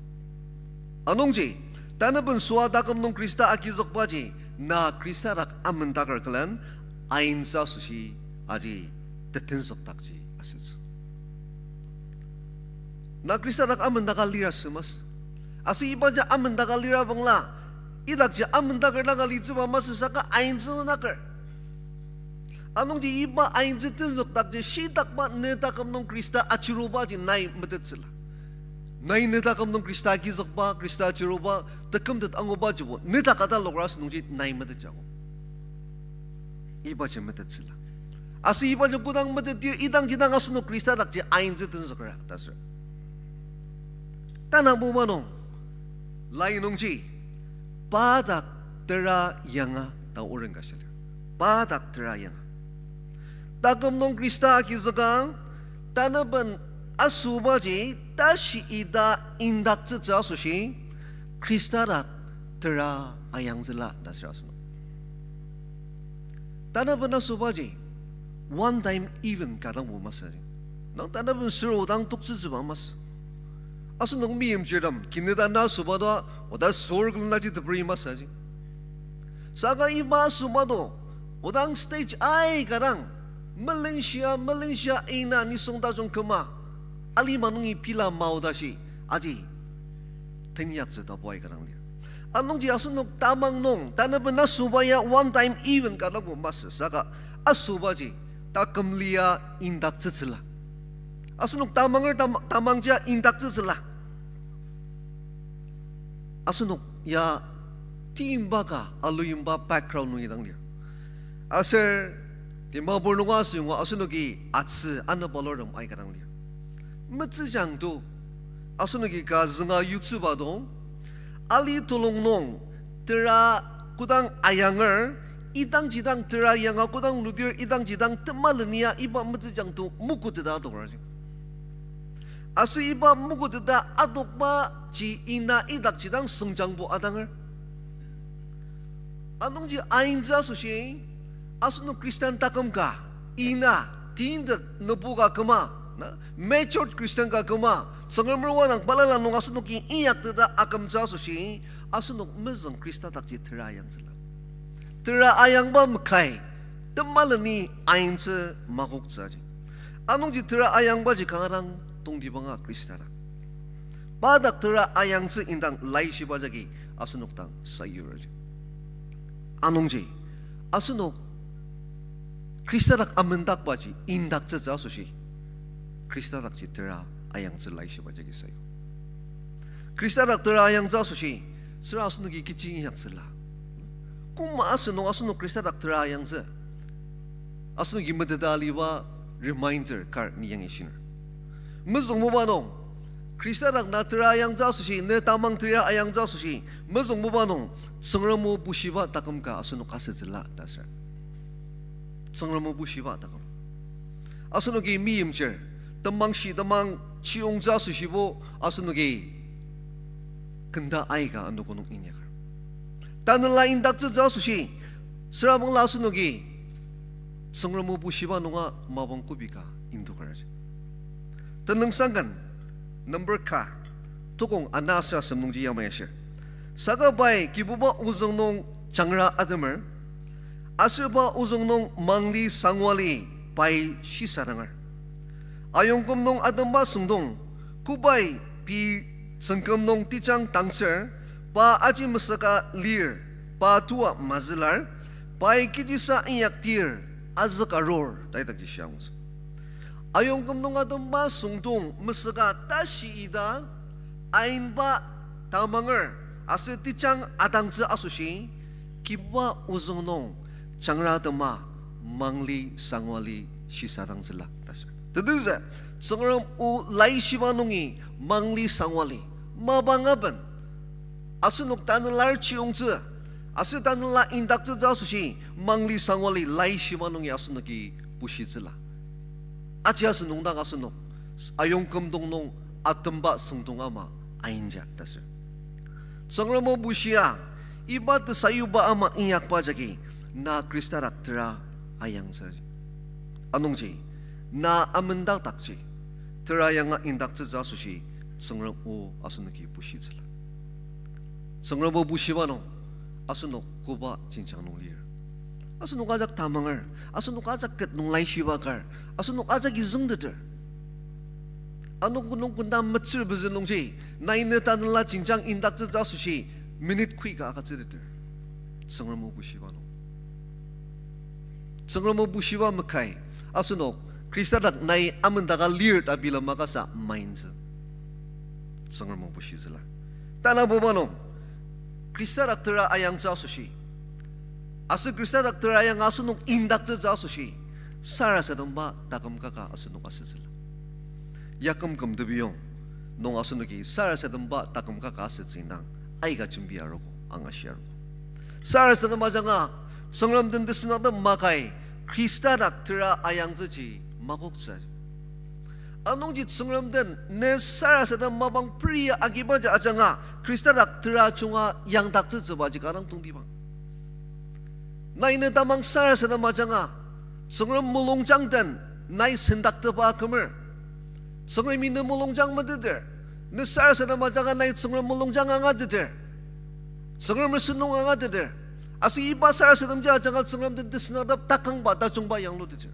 Anungji, tanaben süa taküm nung Khrista agizükbaji, na Khrista dak amendaker külen, aintsü asoshi aji tetenzükdakji asütsü. Na Khrista dak amendaka lira sü masü. Aser ibaji amendaka lira bangla, idakji amendaker daka litsüba masü saka aintsü naker. Anungji iba aintsü tenzükdakji shitakba ne taküm nung Khrista achirubaji nai metettsüla. Nai ne taküm nung Khrista agizükba, Khrista achiruba, tekümtet angubajibo ne dak atalokra asünungji nai metetjago. Ibaji metettsüla. Aser ibaji kodang metetdir idangji dang asenok Khrista dakji aintsü tenzükra ta sür. Tanabuba nung, lai nungji, pa dak tera yanga ta oren ka shia lir. Pa dak tera yanga. Taküm nung Khrista agizüka, tanaben asobaji tashi ita indaktsütsü asoshi, Khrista dak tera ayangtsüla ta sür asenok. Tanaben asobaji, one time event ka dangbo masü. Nang tanaben sür odang toktsütsüba masü. Asenok meimchirtem, kinüta na asoba to, oda sür külen aji teperi masü ji. Saka iba asoba to, odang stage aika dang, melenshia, melenshia ina nisung tajung küma, alima nungi pila maodashi, aji tenyaktsü tapu aika dang lir. Anungji asenok tamang nung, tanaben asoba ya one time event ka dangbo masü saka asobaji taküm lia indaktsütsüla. Asenok tamanger tam-, tamang jia indaktsütsüla. Asenok ya timba ka aluyimba background nungi dang lir. Aser Dimapur nunga asünga asenoki atsü ana balortem aika dang lir. Metsüjang to, asenoki ka zünga yutsüba to, ali tulung nung tera kodang ayanger, idangji dang tera yanga kodang ludir idangji dang temalenia iba metsüjang to mokoteta adoker aji. Aser iba mokoteta adokba ji ina idakji dang süngjangbo adanger. Anungji aintsü asoshi, asenok Christian taküm ka, ina, tintet nübu ka küma, na, matured Christian ka küma, Tsüngremer wadang balala nung asenoki inyakteta akümtsü asoshi, asenok mezüng Khrista dakji tera ayangtsüla. Tera ayangba makai, temaleni aintsü makoktsü aji. Anungji tera ayangbaji kanga dang tongtibanga Khrista dak. Pa dak tera ayangtsü indang laishiba jagi asenok dang sayur aji. Anungji, asenok Khrista dak amendakbaji indaktsütsü asoshi, Khrista dakji tera ayangtsü laishiba jagi sayu. Khrista dak tera ayangtsü asoshi, süra asenoki kechi inyaktsüla. Koma asenok, asenok Khrista dak tera ayangtsü asenoki meteta aliba reminder kar ni yangishiner. Mezüngbuba nung, Khrista dak na tera ayangtsü asoshi, ne tamang tera ayangtsü asoshi, mezüngbuba nung, Tsüngrem o bushiba taküm ka asenok asütsüla ta sür. Tsüngrem o bushiba taküm. Asenoki meimchir, temangshi temang chiyongtsü asoshibo, asenoki kenda aika anogo nung inyaker. Tanela indaktsütsü asoshi, sürabangla asenoki Tsüngrem o bushiba nunga mapang kobi ka indoker aji. Tenüngsangken number ka, tokong ana aser asem nungji yamai ashir. Saka pai Kibuba ozüng nung jangra atemer, aser pa ozüng nung mangli sangwali pai shisadanger. Ayongküm nung atemba süngdong, kobai pei tsüngküm nung tejang tangtsür, pa aji mesüka lir, pa tua mazülar, pai kechisa inyaktir, azükarur, ta idakji shiangutsü. Ayongküm nung atemba süngdong mesüka tashi ita, ainba tamanger aser tejang atangtsü asoshi, Kibuba ozüng nung jangra atema mangli sangwali shisadangtsüla ta sür. Tetezü, Tsüngrem o laishiba nungi mangli sangwali, mapang aben, Asenok tanela chiyongtsü, aser tanela indaktsütsü asoshi, mangli sangwali laishiba nungi asenoki bushitsüla. Aji asünung dang asenok ayongkümdong nung atemba süngdong ama ainja ta sür. Tsüngrem o bushia, iba tesayuba ama inyakba jagi, na Khrista dak tera ayangtsü. Anungji, na amendakdakji, tera yanga indaktsütsü asoshi, Tsüngrem o asenoki bushitsüla. Tsüngrem o bushiba nung, asenok koba jenjang nung lir. Asenok ajak tamanger, asenok ajak ket nung laishiba kar, asenok ajaki züngteter. Ano nung kunda metsür pezü nungji, nai ne tanela jenjang indaktsütsü asoshi, minute khuika agütsüteter. Tsüngrem o bushiba nung. Tsüngrem o bushiba makai, asenok, Khrista dak nai amendaka lir ta bilema kasa maintsü. Tsüngrem o bushitsüla. Tanabuba nung, Khrista dak tera ayangtsü asoshi, aser Khrista dak tera ayanga asenok indaktsütsü asoshi, sarasademba taküm kaka asenok asütsüla. Yakem küm tebiyong nung asenoki sarasademba taküm kaka asütsü indang aika jembi arogo, angashi arogo. Sarasadem ajanga, Tsüngrem den tesünakdem makai, Khrista dak tera ayangtsüji makoktsü. Anungji Tsüngrem den ne sarasadem mapang peria agibaji ajanga, Khrista dak tera junga yangdaktsütsübaji kanga tongtibang. Nai ne tamang sarasadem ajanga, Tsüngrem mulungjang den nai sendaktepa akümer. Tsüngremi ne mulungjang meteter. Ne sarasadem ajanga nai Tsüngrem mulungjang angateter. Tsüngrem sentong angateter. Aser iba sarasademji ajanga Tsüngrem den tesüngdaktsü takangba tajungba yangluteter.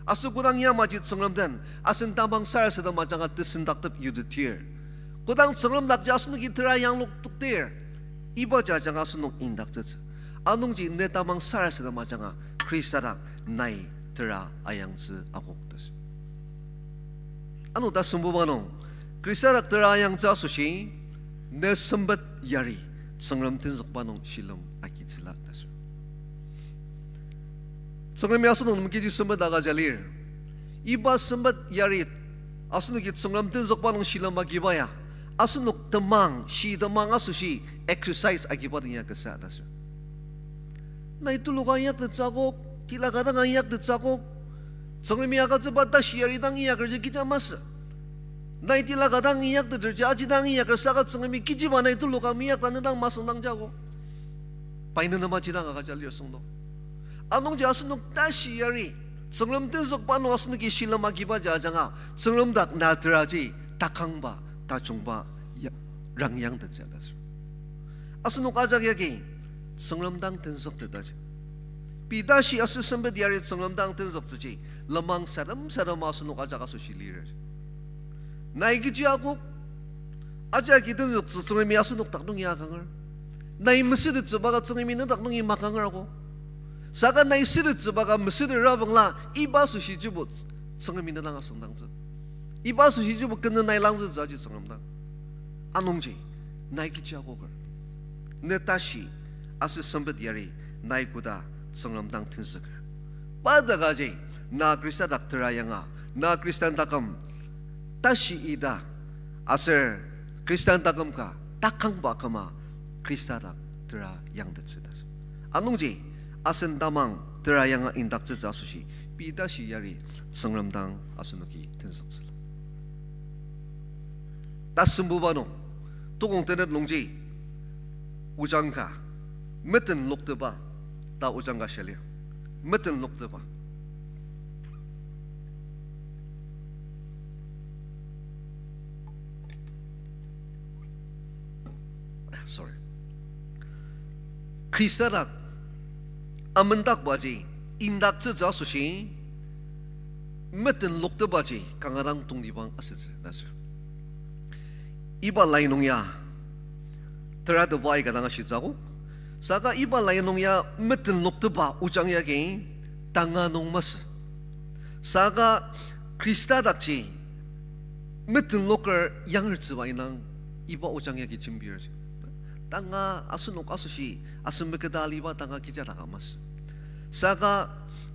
Aser kodang yamaji Tsüngrem den asen tamang sarasadem ajanga tesendaktep yutetir, kodang Tsüngrem dakji asenoki tera yanglok toktir, ibaji ajanga asenok indaktsütsü. Anungji ne tamang sarasadem ajanga Khrista dak nai tera ayangtsü akok ta sür. Ano tasembuba nung, Khrista dak tera ayangtsü asoshi, ne sempet yari, Tsüngrem tenzükba nung shilem agitsüla ta sür. Tsüngremi asenok nem kechi sempet agüja lir. Iba sempet yari, asenoki Tsüngrem tenzükba nung shilem agiba ya, asenok temang, shi temang asoshi exercise agiba den ya kasa ta sür. Nai tuluka inyaktettsü akok, tila ka dang inyaktettsü akok. Tsüngremi agütsüba tashi yari dang inyakerji kecha masü. Nai tila ka dang inyakteterji aji dang inyaker saka Tsüngremi kechiba nai tuluka meinyakta ne dang masüngdangja akok. Pai ne nem aji dang agüja lir süngdo. Anungji asenok tashi yari, Tsüngrem tenzükba nung asenoki shilem agibaji ajanga, Tsüngrem dak na teraji takangba, tajungba, ya, rangyangtettsü ta sür. Asenok ajak yagi, Tsüngrem dang tenzüktetaji. Pei tashi aser sempet yari Tsüngrem dang tenzüktsüji, lenmang sadem sadem asenok ajak asoshi lir. Nai kechi akok, ajaki tenzüktsü Tsüngremi asenok dak nungi akanger. Nai mesütettsüba ka Tsüngremi ne dak nungi makanger ako. Saka nai sütettsüba ka mesütetrabangla iba asoshijibo Tsüngremi ne dang asüngdangtsü. Iba asoshijibo kena nai langzütsü aji Tsüngrem dang. Anungji, nai kechi akoker. Ne tashi, aser sempet yari, nai koda Tsüngrem dang tenzüker. Pa dakaji, na Khrista dak tera yanga, na Khristan taküm, tashi ita, aser Khristan taküm ka takangba küma Khrista dak tera yangtettsü ta sür. Anungji, asen tamang tera yanga indaktsütsü asoshi, pei tashi yari Tsüngrem dang asenoki tenzüktsüla. Tasembuba nung, tukong tenet nungji, ojang ka, meten lokteba, ta ojang ka shia lir. Meten lokteba. Sorry. Khrista dak amendakbaji indaktsütsü asoshi, meten loktebaji kanga dang tongtibang asütsü ta sür. Iba lai nung ya, tera teba aika dang ashitsü akok. Saka iba lai nung ya meten lokteba ojang yagi tanga nung masü. Saka Khrista dakji meten loker yangertsüba indang iba ojang yagi jembir. Tanga asenok asoshi, asen meketa aliba tanga kecha daka masü. Saka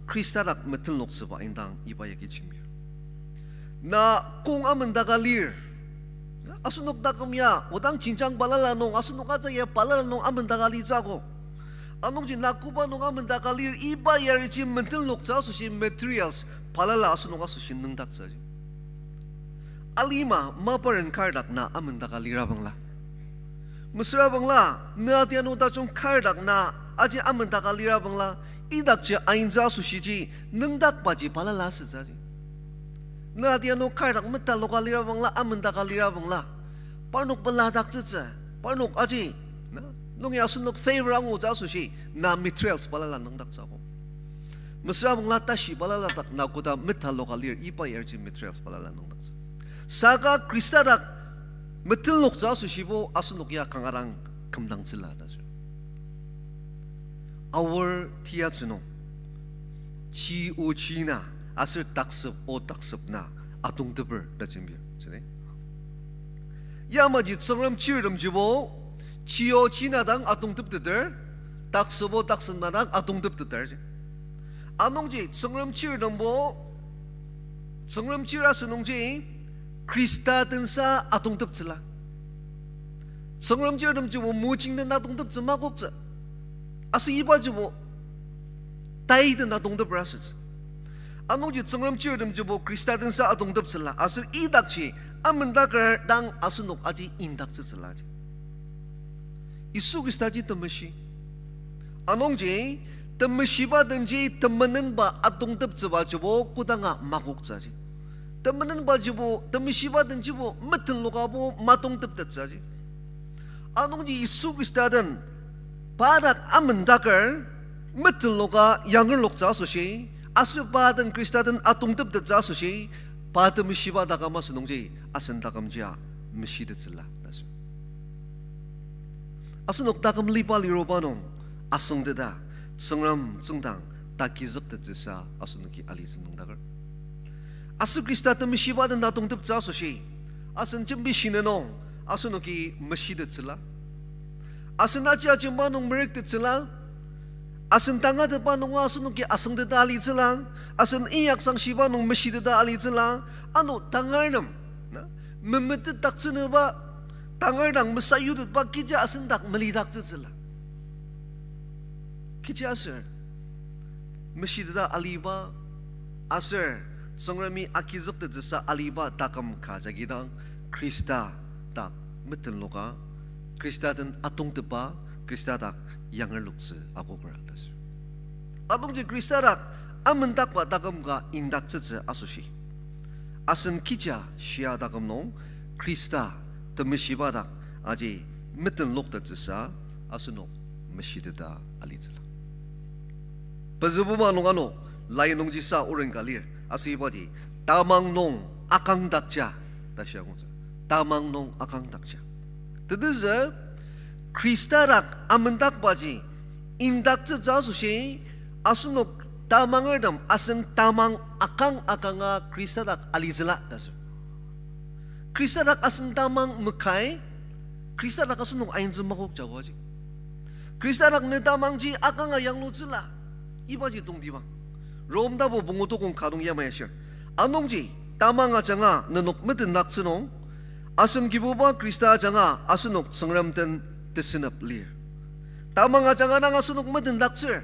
Khrista dak meten loktsüba indang iba yagi jembir. Na kong amendaka lir. Na Asenok taküm ya, odang jenjang balala nung, asenok aja ya balala nung amendaka litsü akok. Anungji na koba nung amendaka lir iba yariji metenloktsü asoshi materials balala asenok asoshi nüngdaktsü aji. Alima maparen kar dak na amendaka lira bangla. Mesüra bangla, na atianu tajung kar dak na aji amendaka lira bangla, idakji aintsü asoshiji nüngdakbaji balala asütsü aji. Na atianu kar dak metaloka lira bangla, amendaka lira bangla, parnok peladaktsütsü, parnok aji, na, nungi asenok favor angutsü asoshi, na materials balala nüngdaktsü akok. Mesüra bangla tashi balala dak na koda metaloka lir iba yariji materials balala nüngdaktsü. Saka Khrista dak metenloktsü asoshibo asenok ya kanga dang kümdangtsüla ta sür. Aor tiyatsü nung, chi o chi na, aser taksep o taksep na, atongteper ta jembir, südi. Yamaji Tsüngrem chirtemjibo, chi o chi na dang atongtepteter, taksep o taksep na dang atongtepteter ji. Anungji Tsüngrem chirtembo, Tsüngrem chir asü nungji, Khrista tensa atongteptsüla. Tsüngrem chirtemjibo mojing den atongteptsü makoktsü. Aser ibajibo tai den atongteper asütsü. Anungji Tsüngrem chirtemjibo Khrista tensa atongteptsüla. Aser idakji amendaker dang asenok aji indaktsütsüla ji. Yisu Khristaji temeshi. Anungji, temeshiba denji temenenba atongteptsübajibo kodanga makoktsü ji. Temenenbajibo, temeshiba denjibo metenlokabo matongteptettsü ji. Anungji Yisu Khrista den pa dak amendaker metenloka yangerloktsü asoshi, aser pa den Khrista den atongteptettsü asoshi, pa temeshiba taküm asü nungji asen takümjia meshitettsüla ta sür. Asenok taküm liba liroba nung asüngteta, Tsüngrem tsüngdang takizüktettsüsa asenoki alitsü nüngdaker. Aser Khrista temeshiba den atongteptsü asoshi, asen jembi shina nung asenoki meshitettsüla. Asen aji ajemba nung merektettsüla. Asen tangatetba nunga asenoki asüngteta alitsüla. Asen inyaksang shiba nung meshiteta alitsüla. Ano tangar nem, na, memetetdaktsünüba, tangar dang mesayutetba kechi asen dak melidaktsütsüla. Kechiaser meshiteta aliba, aser Tsüngremi agizüktettsüsa aliba taküm ka jagi dang Khrista dak metenloka, Khrista den atongtepba, Khrista dak yangerloktsü akoker ta sür. Anungji Khrista dak amendakba taküm ka indaktsütsü asoshi, asen kecha shia taküm nung Khrista temeshiba dak aji metenloktettsüsa asenok meshiteta alitsüla. Pezübuba nung ano, lai nungji sa oren ka lir, aser ibaji, tamang nung akangdakja, ta shia angutsü. Tamang nung akangdakja. Tetezü, Khrista dak amendakbaji indaktsütsü asoshi, asenok tamangertem asen tamang akang akanga Khrista dak alitsüla ta sür. Khrista dak asen tamang makai, Khrista dak asenok aintsü makokjago aji. Khrista dak ne tamangji akanga yanglutsüla, ibaji tongtibang. Rom tapu pungu tukong ka nung yamai ashir. Anungji, tamang ajanga nenok metendaktsü nung, asen Kibuba Khrista ajanga asenok Tsüngrem den tesenep lir. Tamang ajanga dang asenok metendaktsür.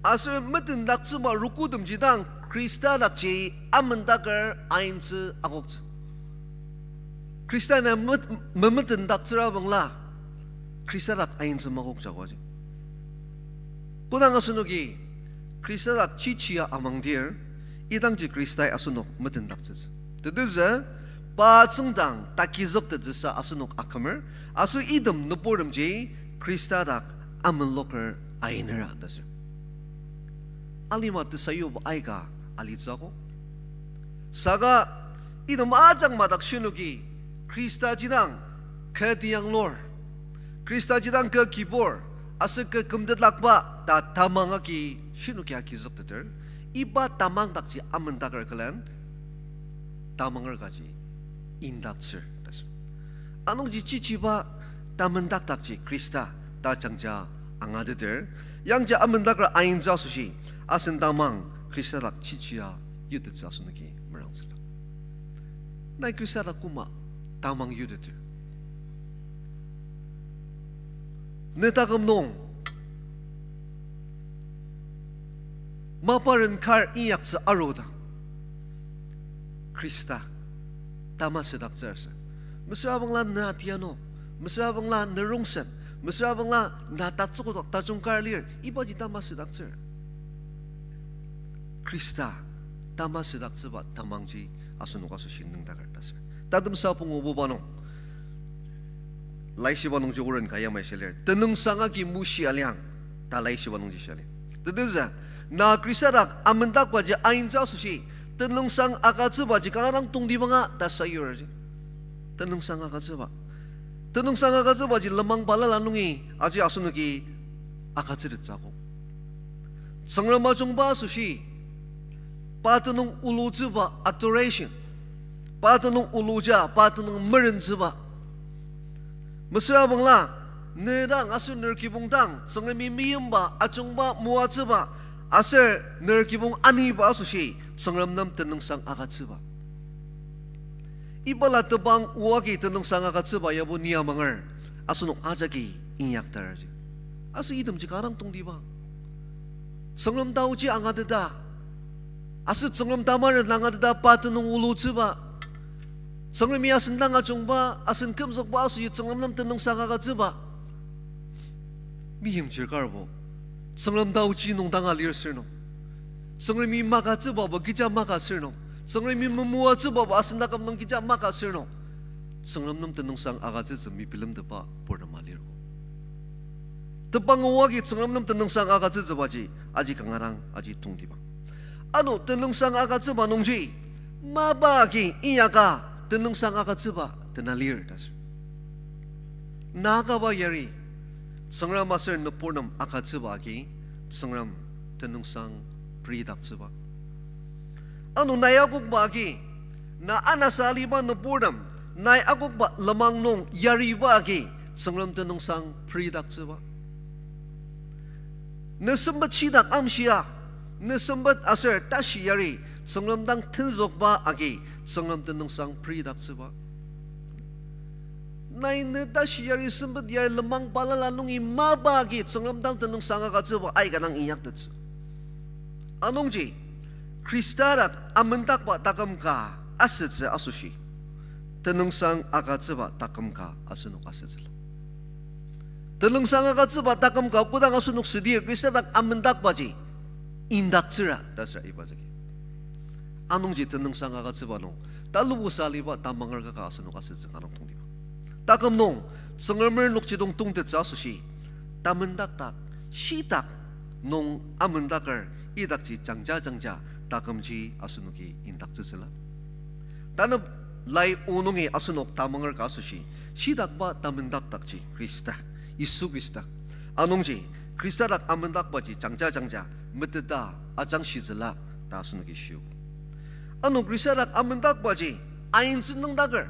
Aser metendaktsüba rokotemji dang Khrista dakji amendaker aintsü akoktsü. Khrista na met-, memetendaktsüra bangla, Khrista dak aintsü makokjago aji. Kodang asenoki Khrista dak chichia amangdir, idangji Khristai asenok metendaktsütsü. Tetezü, pa tsüngdang takizüktettsüsa asenok akümer, aser item nüburtemji Khrista dak amenloker ainera ta sür. Alima tesayuba aika alitsü akok. Saka item ajak madak shinoki Khrista jidang kü tiyanglur, Khrista jidang kü kibur, aser kü kümtetlakba ta tamang agi shinoki agizükteter, iba tamang dakji amendaker külen tamanger kaji indaktsür ta sür. Anungji chichiba tamendakdakji Khrista ta jangja angateter, yangji amendaker aintsü asoshi, asen tamang Khrista dak chichia yutettsü asenoki merangtsüla. Nai Khrista dak koma tamang yuteter. Ne taküm nung maparen kar inyaksü arudang, Khrista tamasüdaktsür asü. Mesüra bangla na tiano, mesüra bangla na rongsen, mesüra bangla na tatsükodak tajung kar lir, ibaji tamasüdaktsür. Khrista tamasüdaktsüba tamangji asenok asoshi nüngdaker ta sür. Tatemsa pungu obuba nung, laishiba nungji oren ka yamai shia lir. Tenüngsang agi mushi aliang ta laishiba nungji shia lir. Tetezü, na Khrista dak amendakbaji aintsü asoshi, tenüngsang agütsübaji kanga dang tongtibanga ta sayur aji. Tenüngsang agütsüba. Tenüngsang agütsübaji lenmang balala nungi aji asenoki agütsütettsü akok. Tsüngrem ajungba asoshi, pa tenüng ulutsüba adoration, pa tenüng uluja, pa tenüng merentsüba. Mesüra bangla, ne dang aser ner kibong dang Tsüngremi meyimba, ajungba, moatsüba, aser ner kibong aniba asoshi, Tsüngrem nem tenüngsang agütsüba. Ibala tebang oa agi tenüngsang agütsüba yabo ni amanger, asenok ajaki inyaktaraji. Aser itemji kanga dang tongtiba. Tsüngrem taoji angateta, aser Tsüngrem tamaren angateta pa tenüng ulutsüba. Tsüngremi asen dang ajungba, asen kümzükba asoshi Tsüngrem nem tenüngsang agütsüba. Meimchir karbo, Tsüngrem taoji nung danga lir sür nung, Tsüngremi magütsübaba kecha maka sür nung, Tsüngremi memoatsübaba asen taküm nung kecha maka sür nung, Tsüngrem nem tenüngsang agütsütsü mebilemtetba purtem alirgo. Tebang oa agi Tsüngrem nem tenüngsang agütsütsübaji aji kanga dang aji tongtibang. Ano tenüngsang agütsüba nungji, mapa agi inyaka tenüngsang agütsüba tena lir ta sür. Na akaba yari, Tsüngrem aser nübur nem agütsüba agi, Tsüngrem tenüngsang peridaktsüba. Ano nai akokba agi, na anasa aliba nübur nem, nai akokba lenmang nung yariba agi, Tsüngrem tenüngsang peridaktsüba. Ne sempet shitak amshia, ne sempet aser tashi yari, Tsüngrem dang tenzükba agi, Tsüngrem tenüngsang peridaktsüba. Nai ne tashi yari sempet yari lenmang balala nungi mapa agi Tsüngrem dang tenüngsang agütsüba aika dang inyaktettsü. Anungji, Khrista dak amendakba taküm ka asütsü asoshi, tenüngsang agütsüba taküm ka asenok asütsüla. Tenüngsang agütsüba taküm ka kodang asenok südir Khrista dak amendakbaji indaktsüra ta sür iba jagi. Anungji tenüngsang agütsüba nung, talubusa aliba tamanger kaka asenok asütsü kanga dang tongtibang. Taküm nung, Tsüngremer nokjidong tongtettsü asoshi, tamendakdak, shitak nung amendaker idakji jangja jangja takümji asenoki indaktsütsüla. Tanü lai o nungi asenok tamanger ka asoshi, shitakba tamendakdakji Khrista, Yisu Khrista. Anungji, Khrista dak amendakbaji jangja jangja meteta ajangshitsüla ta asenoki shio. Ano Khrista dak amendakbaji aintsü nüngdaker.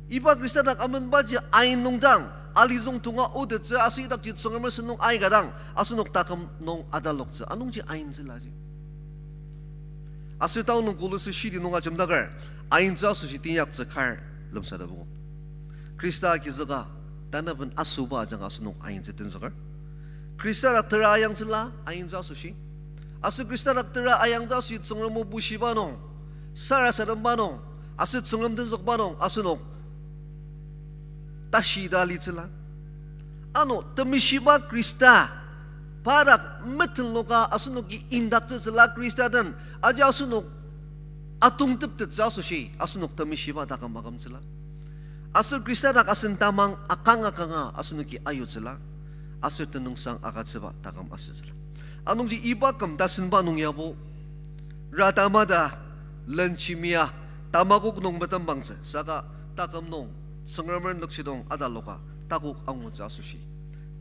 Iba Khrista dak amenbaji ain nungdang, alizüng tonga otettsü aser idakji Tsüngremer sentong aika dang, asenok taküm nung ataloktsü, anungji aintsülaji. Aser tao nung Kolose shidi nung ajemdaker, aintsü asoshi teinyaktsü kar lemsatepoko. Khrista agizüka, tanaben asüba ajanga asenok aintsü tenzüker. Khrista dak tera ayangtsüla aintsü asoshi. Aser Khrista dak tera ayangtsü asoshi Tsüngrem o bushiba nung, sarasademba nung, aser Tsüngrem tenzükba nung asenok tashi ta litsüla. Ano temeshiba Khrista, pa dak metenloka asenoki indaktsütsüla Khrista den, aji asenok atongteptettsü asoshi asenok temeshiba taküm akümtsüla. Aser Khrista dak asen tamang akang akanga asenoki ayutsüla. Aser tenüngsang agütsüba taküm asütsüla. Anungji iba küm tasenba nung yabo, ratama ta, lenchimia, tamakok nung metembangtsü, saka taküm nung, Tsüngremer nükjidong ataloka, takok angutsü asoshi,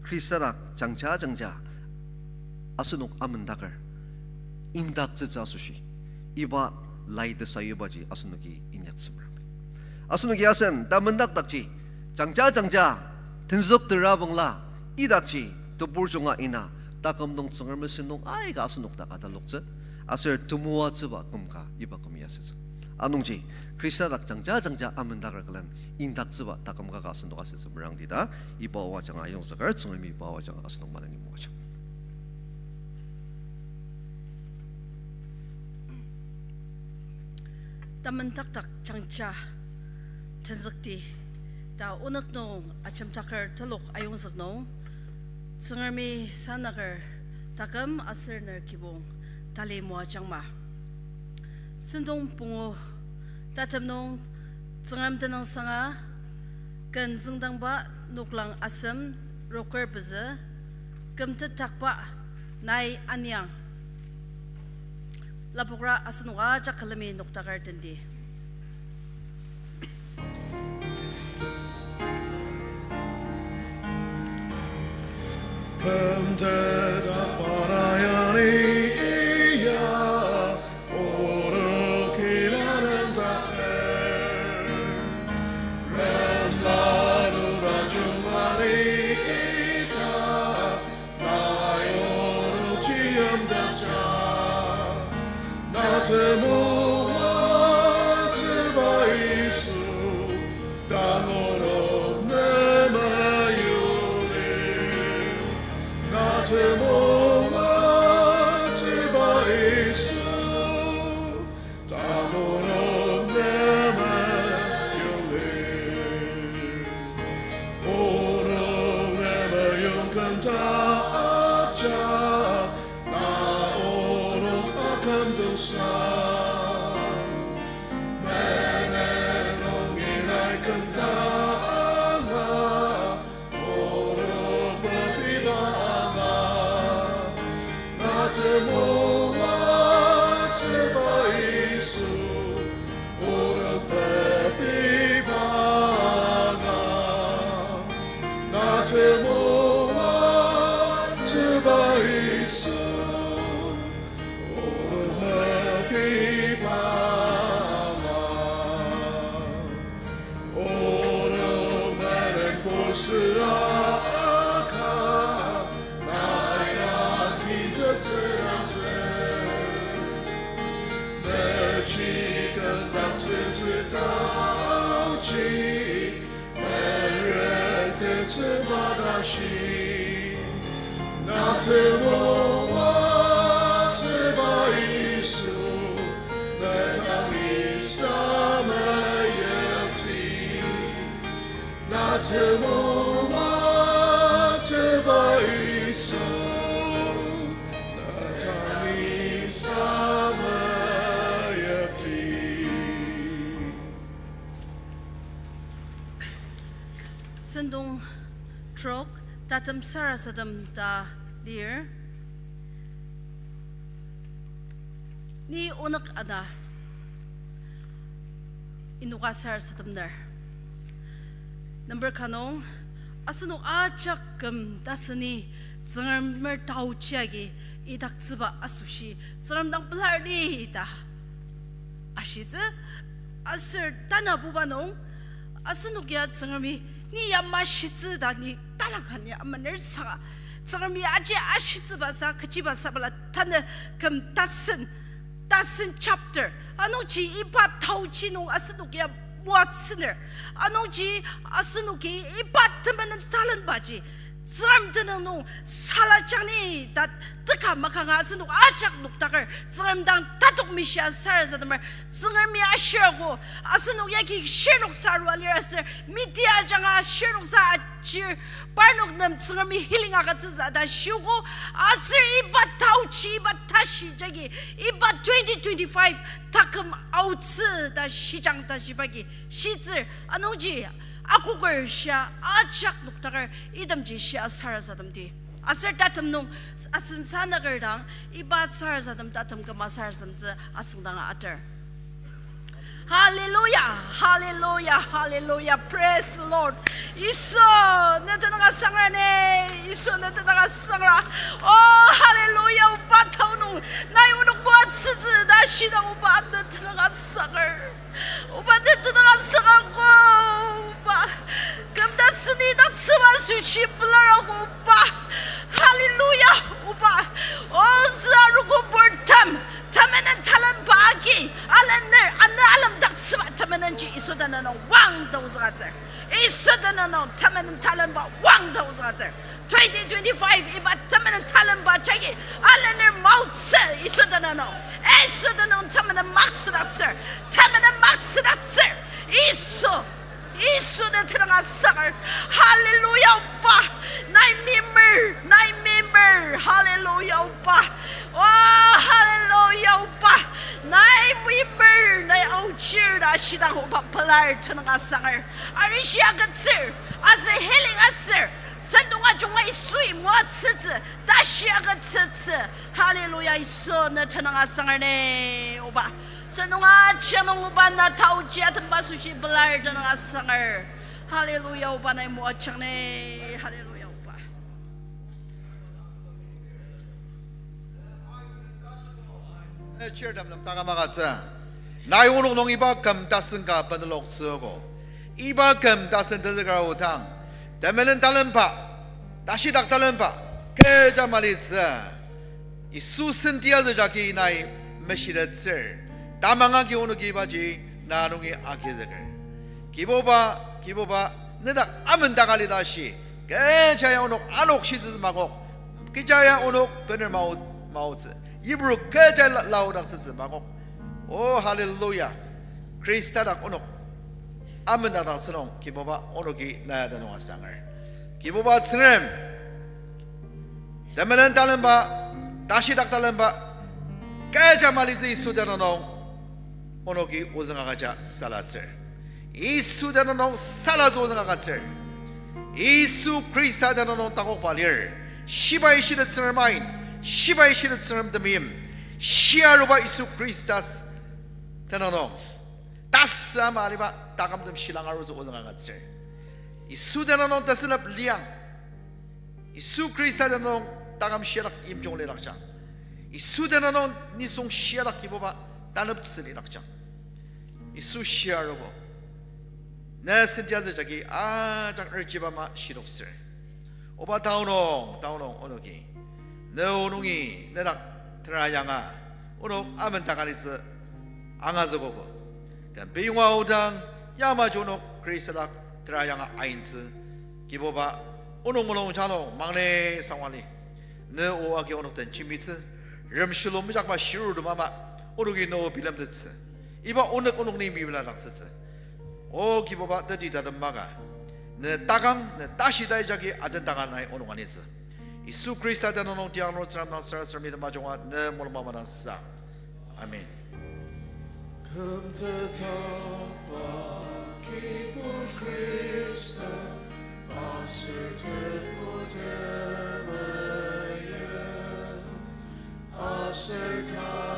Khrista dak jangja jangja asenok amendaker, indaktsütsü asoshi, iba lai tesayubaji asenoki inyaktsü merangdi. Asenoki asen tamendakdakji, jangja jangja, tenzük tera bangla, idakji tebur junga ina, taküm nung Tsüngremer sentong aika asenok dak ataloktsü, aser temoatsüba küm ka iba küm ya asütsü. Anungji, Khrista dak jangja jangja amendaker külen indaktsüba taküm kaka asenok asütsü merangdi ta, iba o ajanga ayongzüker, Tsüngremi iba o ajanga asenok maneni moajang. Tamentaktak jangja tenzükti ta onük nung ajemdaker telok ayongzük nung, Tsüngremi sanaker taküm aser ner kibong tali moajangma. Sentong pungu tatem nung Tsüngrem tenüngsanga, ken züngdangba noklang asem roker pezü, kümtetakba nai aniang. Lapokra asenok ajak külemi noktaker tendi. Kümtetakba nai aniang, onok ilanem taker, ren lanu tajung ani ita, nai onok chiyimdakja. Na temoatsüba Yisu, dang onok ne meyongli. Na temoatsüba Yisu, dang onok ne meyongli. Onok ne meyong kümdakja, na onok akümdongsa. Menen nungi nai kümdanga, onok mepiba anga. Na temoatsüba Yisu, onok mepiba anga. Na temoatsüba Yisu, onok mepiba anga. Onok menen pursa aka, nai agizüktsü nangzü. Mechi kümdaktsütsü taoji, merentettsü matashi. Na temoatsüba Yisu, ne tangi sameyipti. Na temoatsüba Yisu, na tangi sameyipti. Sentong trok, tatem sarasadem ta lir. Ni onük ana, inoka sarasademner. Number kanung, asenok ajak küm taseni Tsüngremer taochi agi idaktsüba asoshi Tsüngrem dang pelar ni ta ashitsü, aser tanabuba nung, asenok ya Tsüngremi, ni ya mashitsü ta ni talangka ni amener saka, Tsüngremi aji ashitsübasa, kechibasa bala tanü küm tasen, tasen chapter. Anungji iba taochi nung asenok ya moatsüner. Anungji asenoki iba temenen talenbaji Tsüngrem tenüng nung salajang ni ta teka makanga asenok ajak noktaker Tsüngrem dang tatok mishia sarasademer, Tsüngremi ashir ako, asenok yagi shirnoksa arua lir aser media ajanga shirnoksa achir, parnok nem Tsüngremi healing agütsütsü ta shiogo, aser iba taochi, iba tashi jagi, iba twenty twenty-five taküm aotsü ta shijang ta shibagi shitsür. Anungji akoker shia ajak noktaker itemji shia sarasademdi. Aser tatem nung asen sanaker dang iba sarasadem tatem küma sarasademtsü asüngdanga ater. Hallelujah, hallelujah, hallelujah, praise the Lord. Yisu, ne tenüng asangra ne, Yisu, ne tenüng asangra. Oh, hallelujah, oba tao nung, nai onok moatsütsü ta shidang oba ne tenüng asangra. Oba ne tenüng asangra ko, oba. Küm taseni idaktsüba asoshi pelar ako, oba. Hallelujah, oba. Ozü arogo purtem, temenen talenba agi, alener, anü tsür. Yisu tenüng nung temenen talenba wang ta ozüngtsür. Twenty twenty-five iba temenen talenba jagi alener maotsü Yisu tenüng nung. Yisu tenüng nung temenen maksüdaktsür. Temenen maksüdaktsür. Yisu. Yisu den tenüng asanger. Hallelujah, Oba. Nai mimer, nai mimer. Hallelujah, Oba. Oh, hallelujah, Oba. Nai mimer, nai aochir ta shidang Oba pelar tenüng asanger. Arishi agütsür, aser healing aser, sentong ajunga Yisui moatsütsü, tashi agütsütsü. Hallelujah, Yisu ne tenüng asanger ne, Oba. Sentong ajunga Oba na taochi atemba asoshi pelar tenüng asanger. Hallelujah, Oba nai moajang ne. Hallelujah, Oba. Eh, chair temtem takam agütsü. Nai onok nung iba küm tasen ka beneloktsüogo. Iba küm tasen tenzüker aodang, temenen talenba, tashidak talenba, kecha malitsü. Yisu senti azü jagi nai meshitettsür. Tamang agi onoki ibaji na nungi agizüker. Kibuba, Kibuba, nedak amen taka litashi, kecha ya onok anokshitsü makok, kecha ya onok bener mao-, maotsü, yipru kecha la-, laodaktsütsü makok. Oh, hallelujah. Khrista dak onok amen dakdaktsü nung, Kibuba, onoki na ya tenüng asanger. Kibuba Tsüngrem, temenen talenba, tashidak talenba, kecha malitsü Yisu tenüng nung, onoki ozüng agüja salatsür. Yisu tenüng nung salatsü ozüng agütsür. Yisu Khrista tenüng nung takokba lir. Shibai shitet Tsüngrem ain, shibai shitet Tsüngrem temeim, shia aruba Yisu Khrista s-, tenüng nung tasü ama aliba takümtem shilang arutsü ozüng agütsür. Yisu tenüng nung tesünep liang. Yisu Khrista tenüng nung taküm shiadak yimjung lidakjang. Yisu tenüng nung nisung shiadak Kibuba taneptsü lidakjang. Yisu shia arogo. Ne senti azü jagi ajak erjiba ama shidoktsür. Oba taonung, taonung onoki, ne o nungi nedak tera yanga, onok amen taka litsü angazükogo. Küm piyonga aodang, yamaji onok Khrista dak tera yanga aintsü. Kibuba, onok mulung janung mangle sangwali, ne o agi onok den jembitsü. Remshilo mejakba shirutem ama, onoki ne o bilemtettsü. Iba onok onok ni mebiladaktsütsü. O Kibuba, teti tatem maka, ne takang, ne tashi tai jagi aten taka nai onok anitsü. Yisu Khrista tenüng nung tiang nung Tsüngrem dang sarasademi temajunga ne mulung mama dang sa. Amen. Kümtetba kibur Khrista, aser tebu temeim, aser ta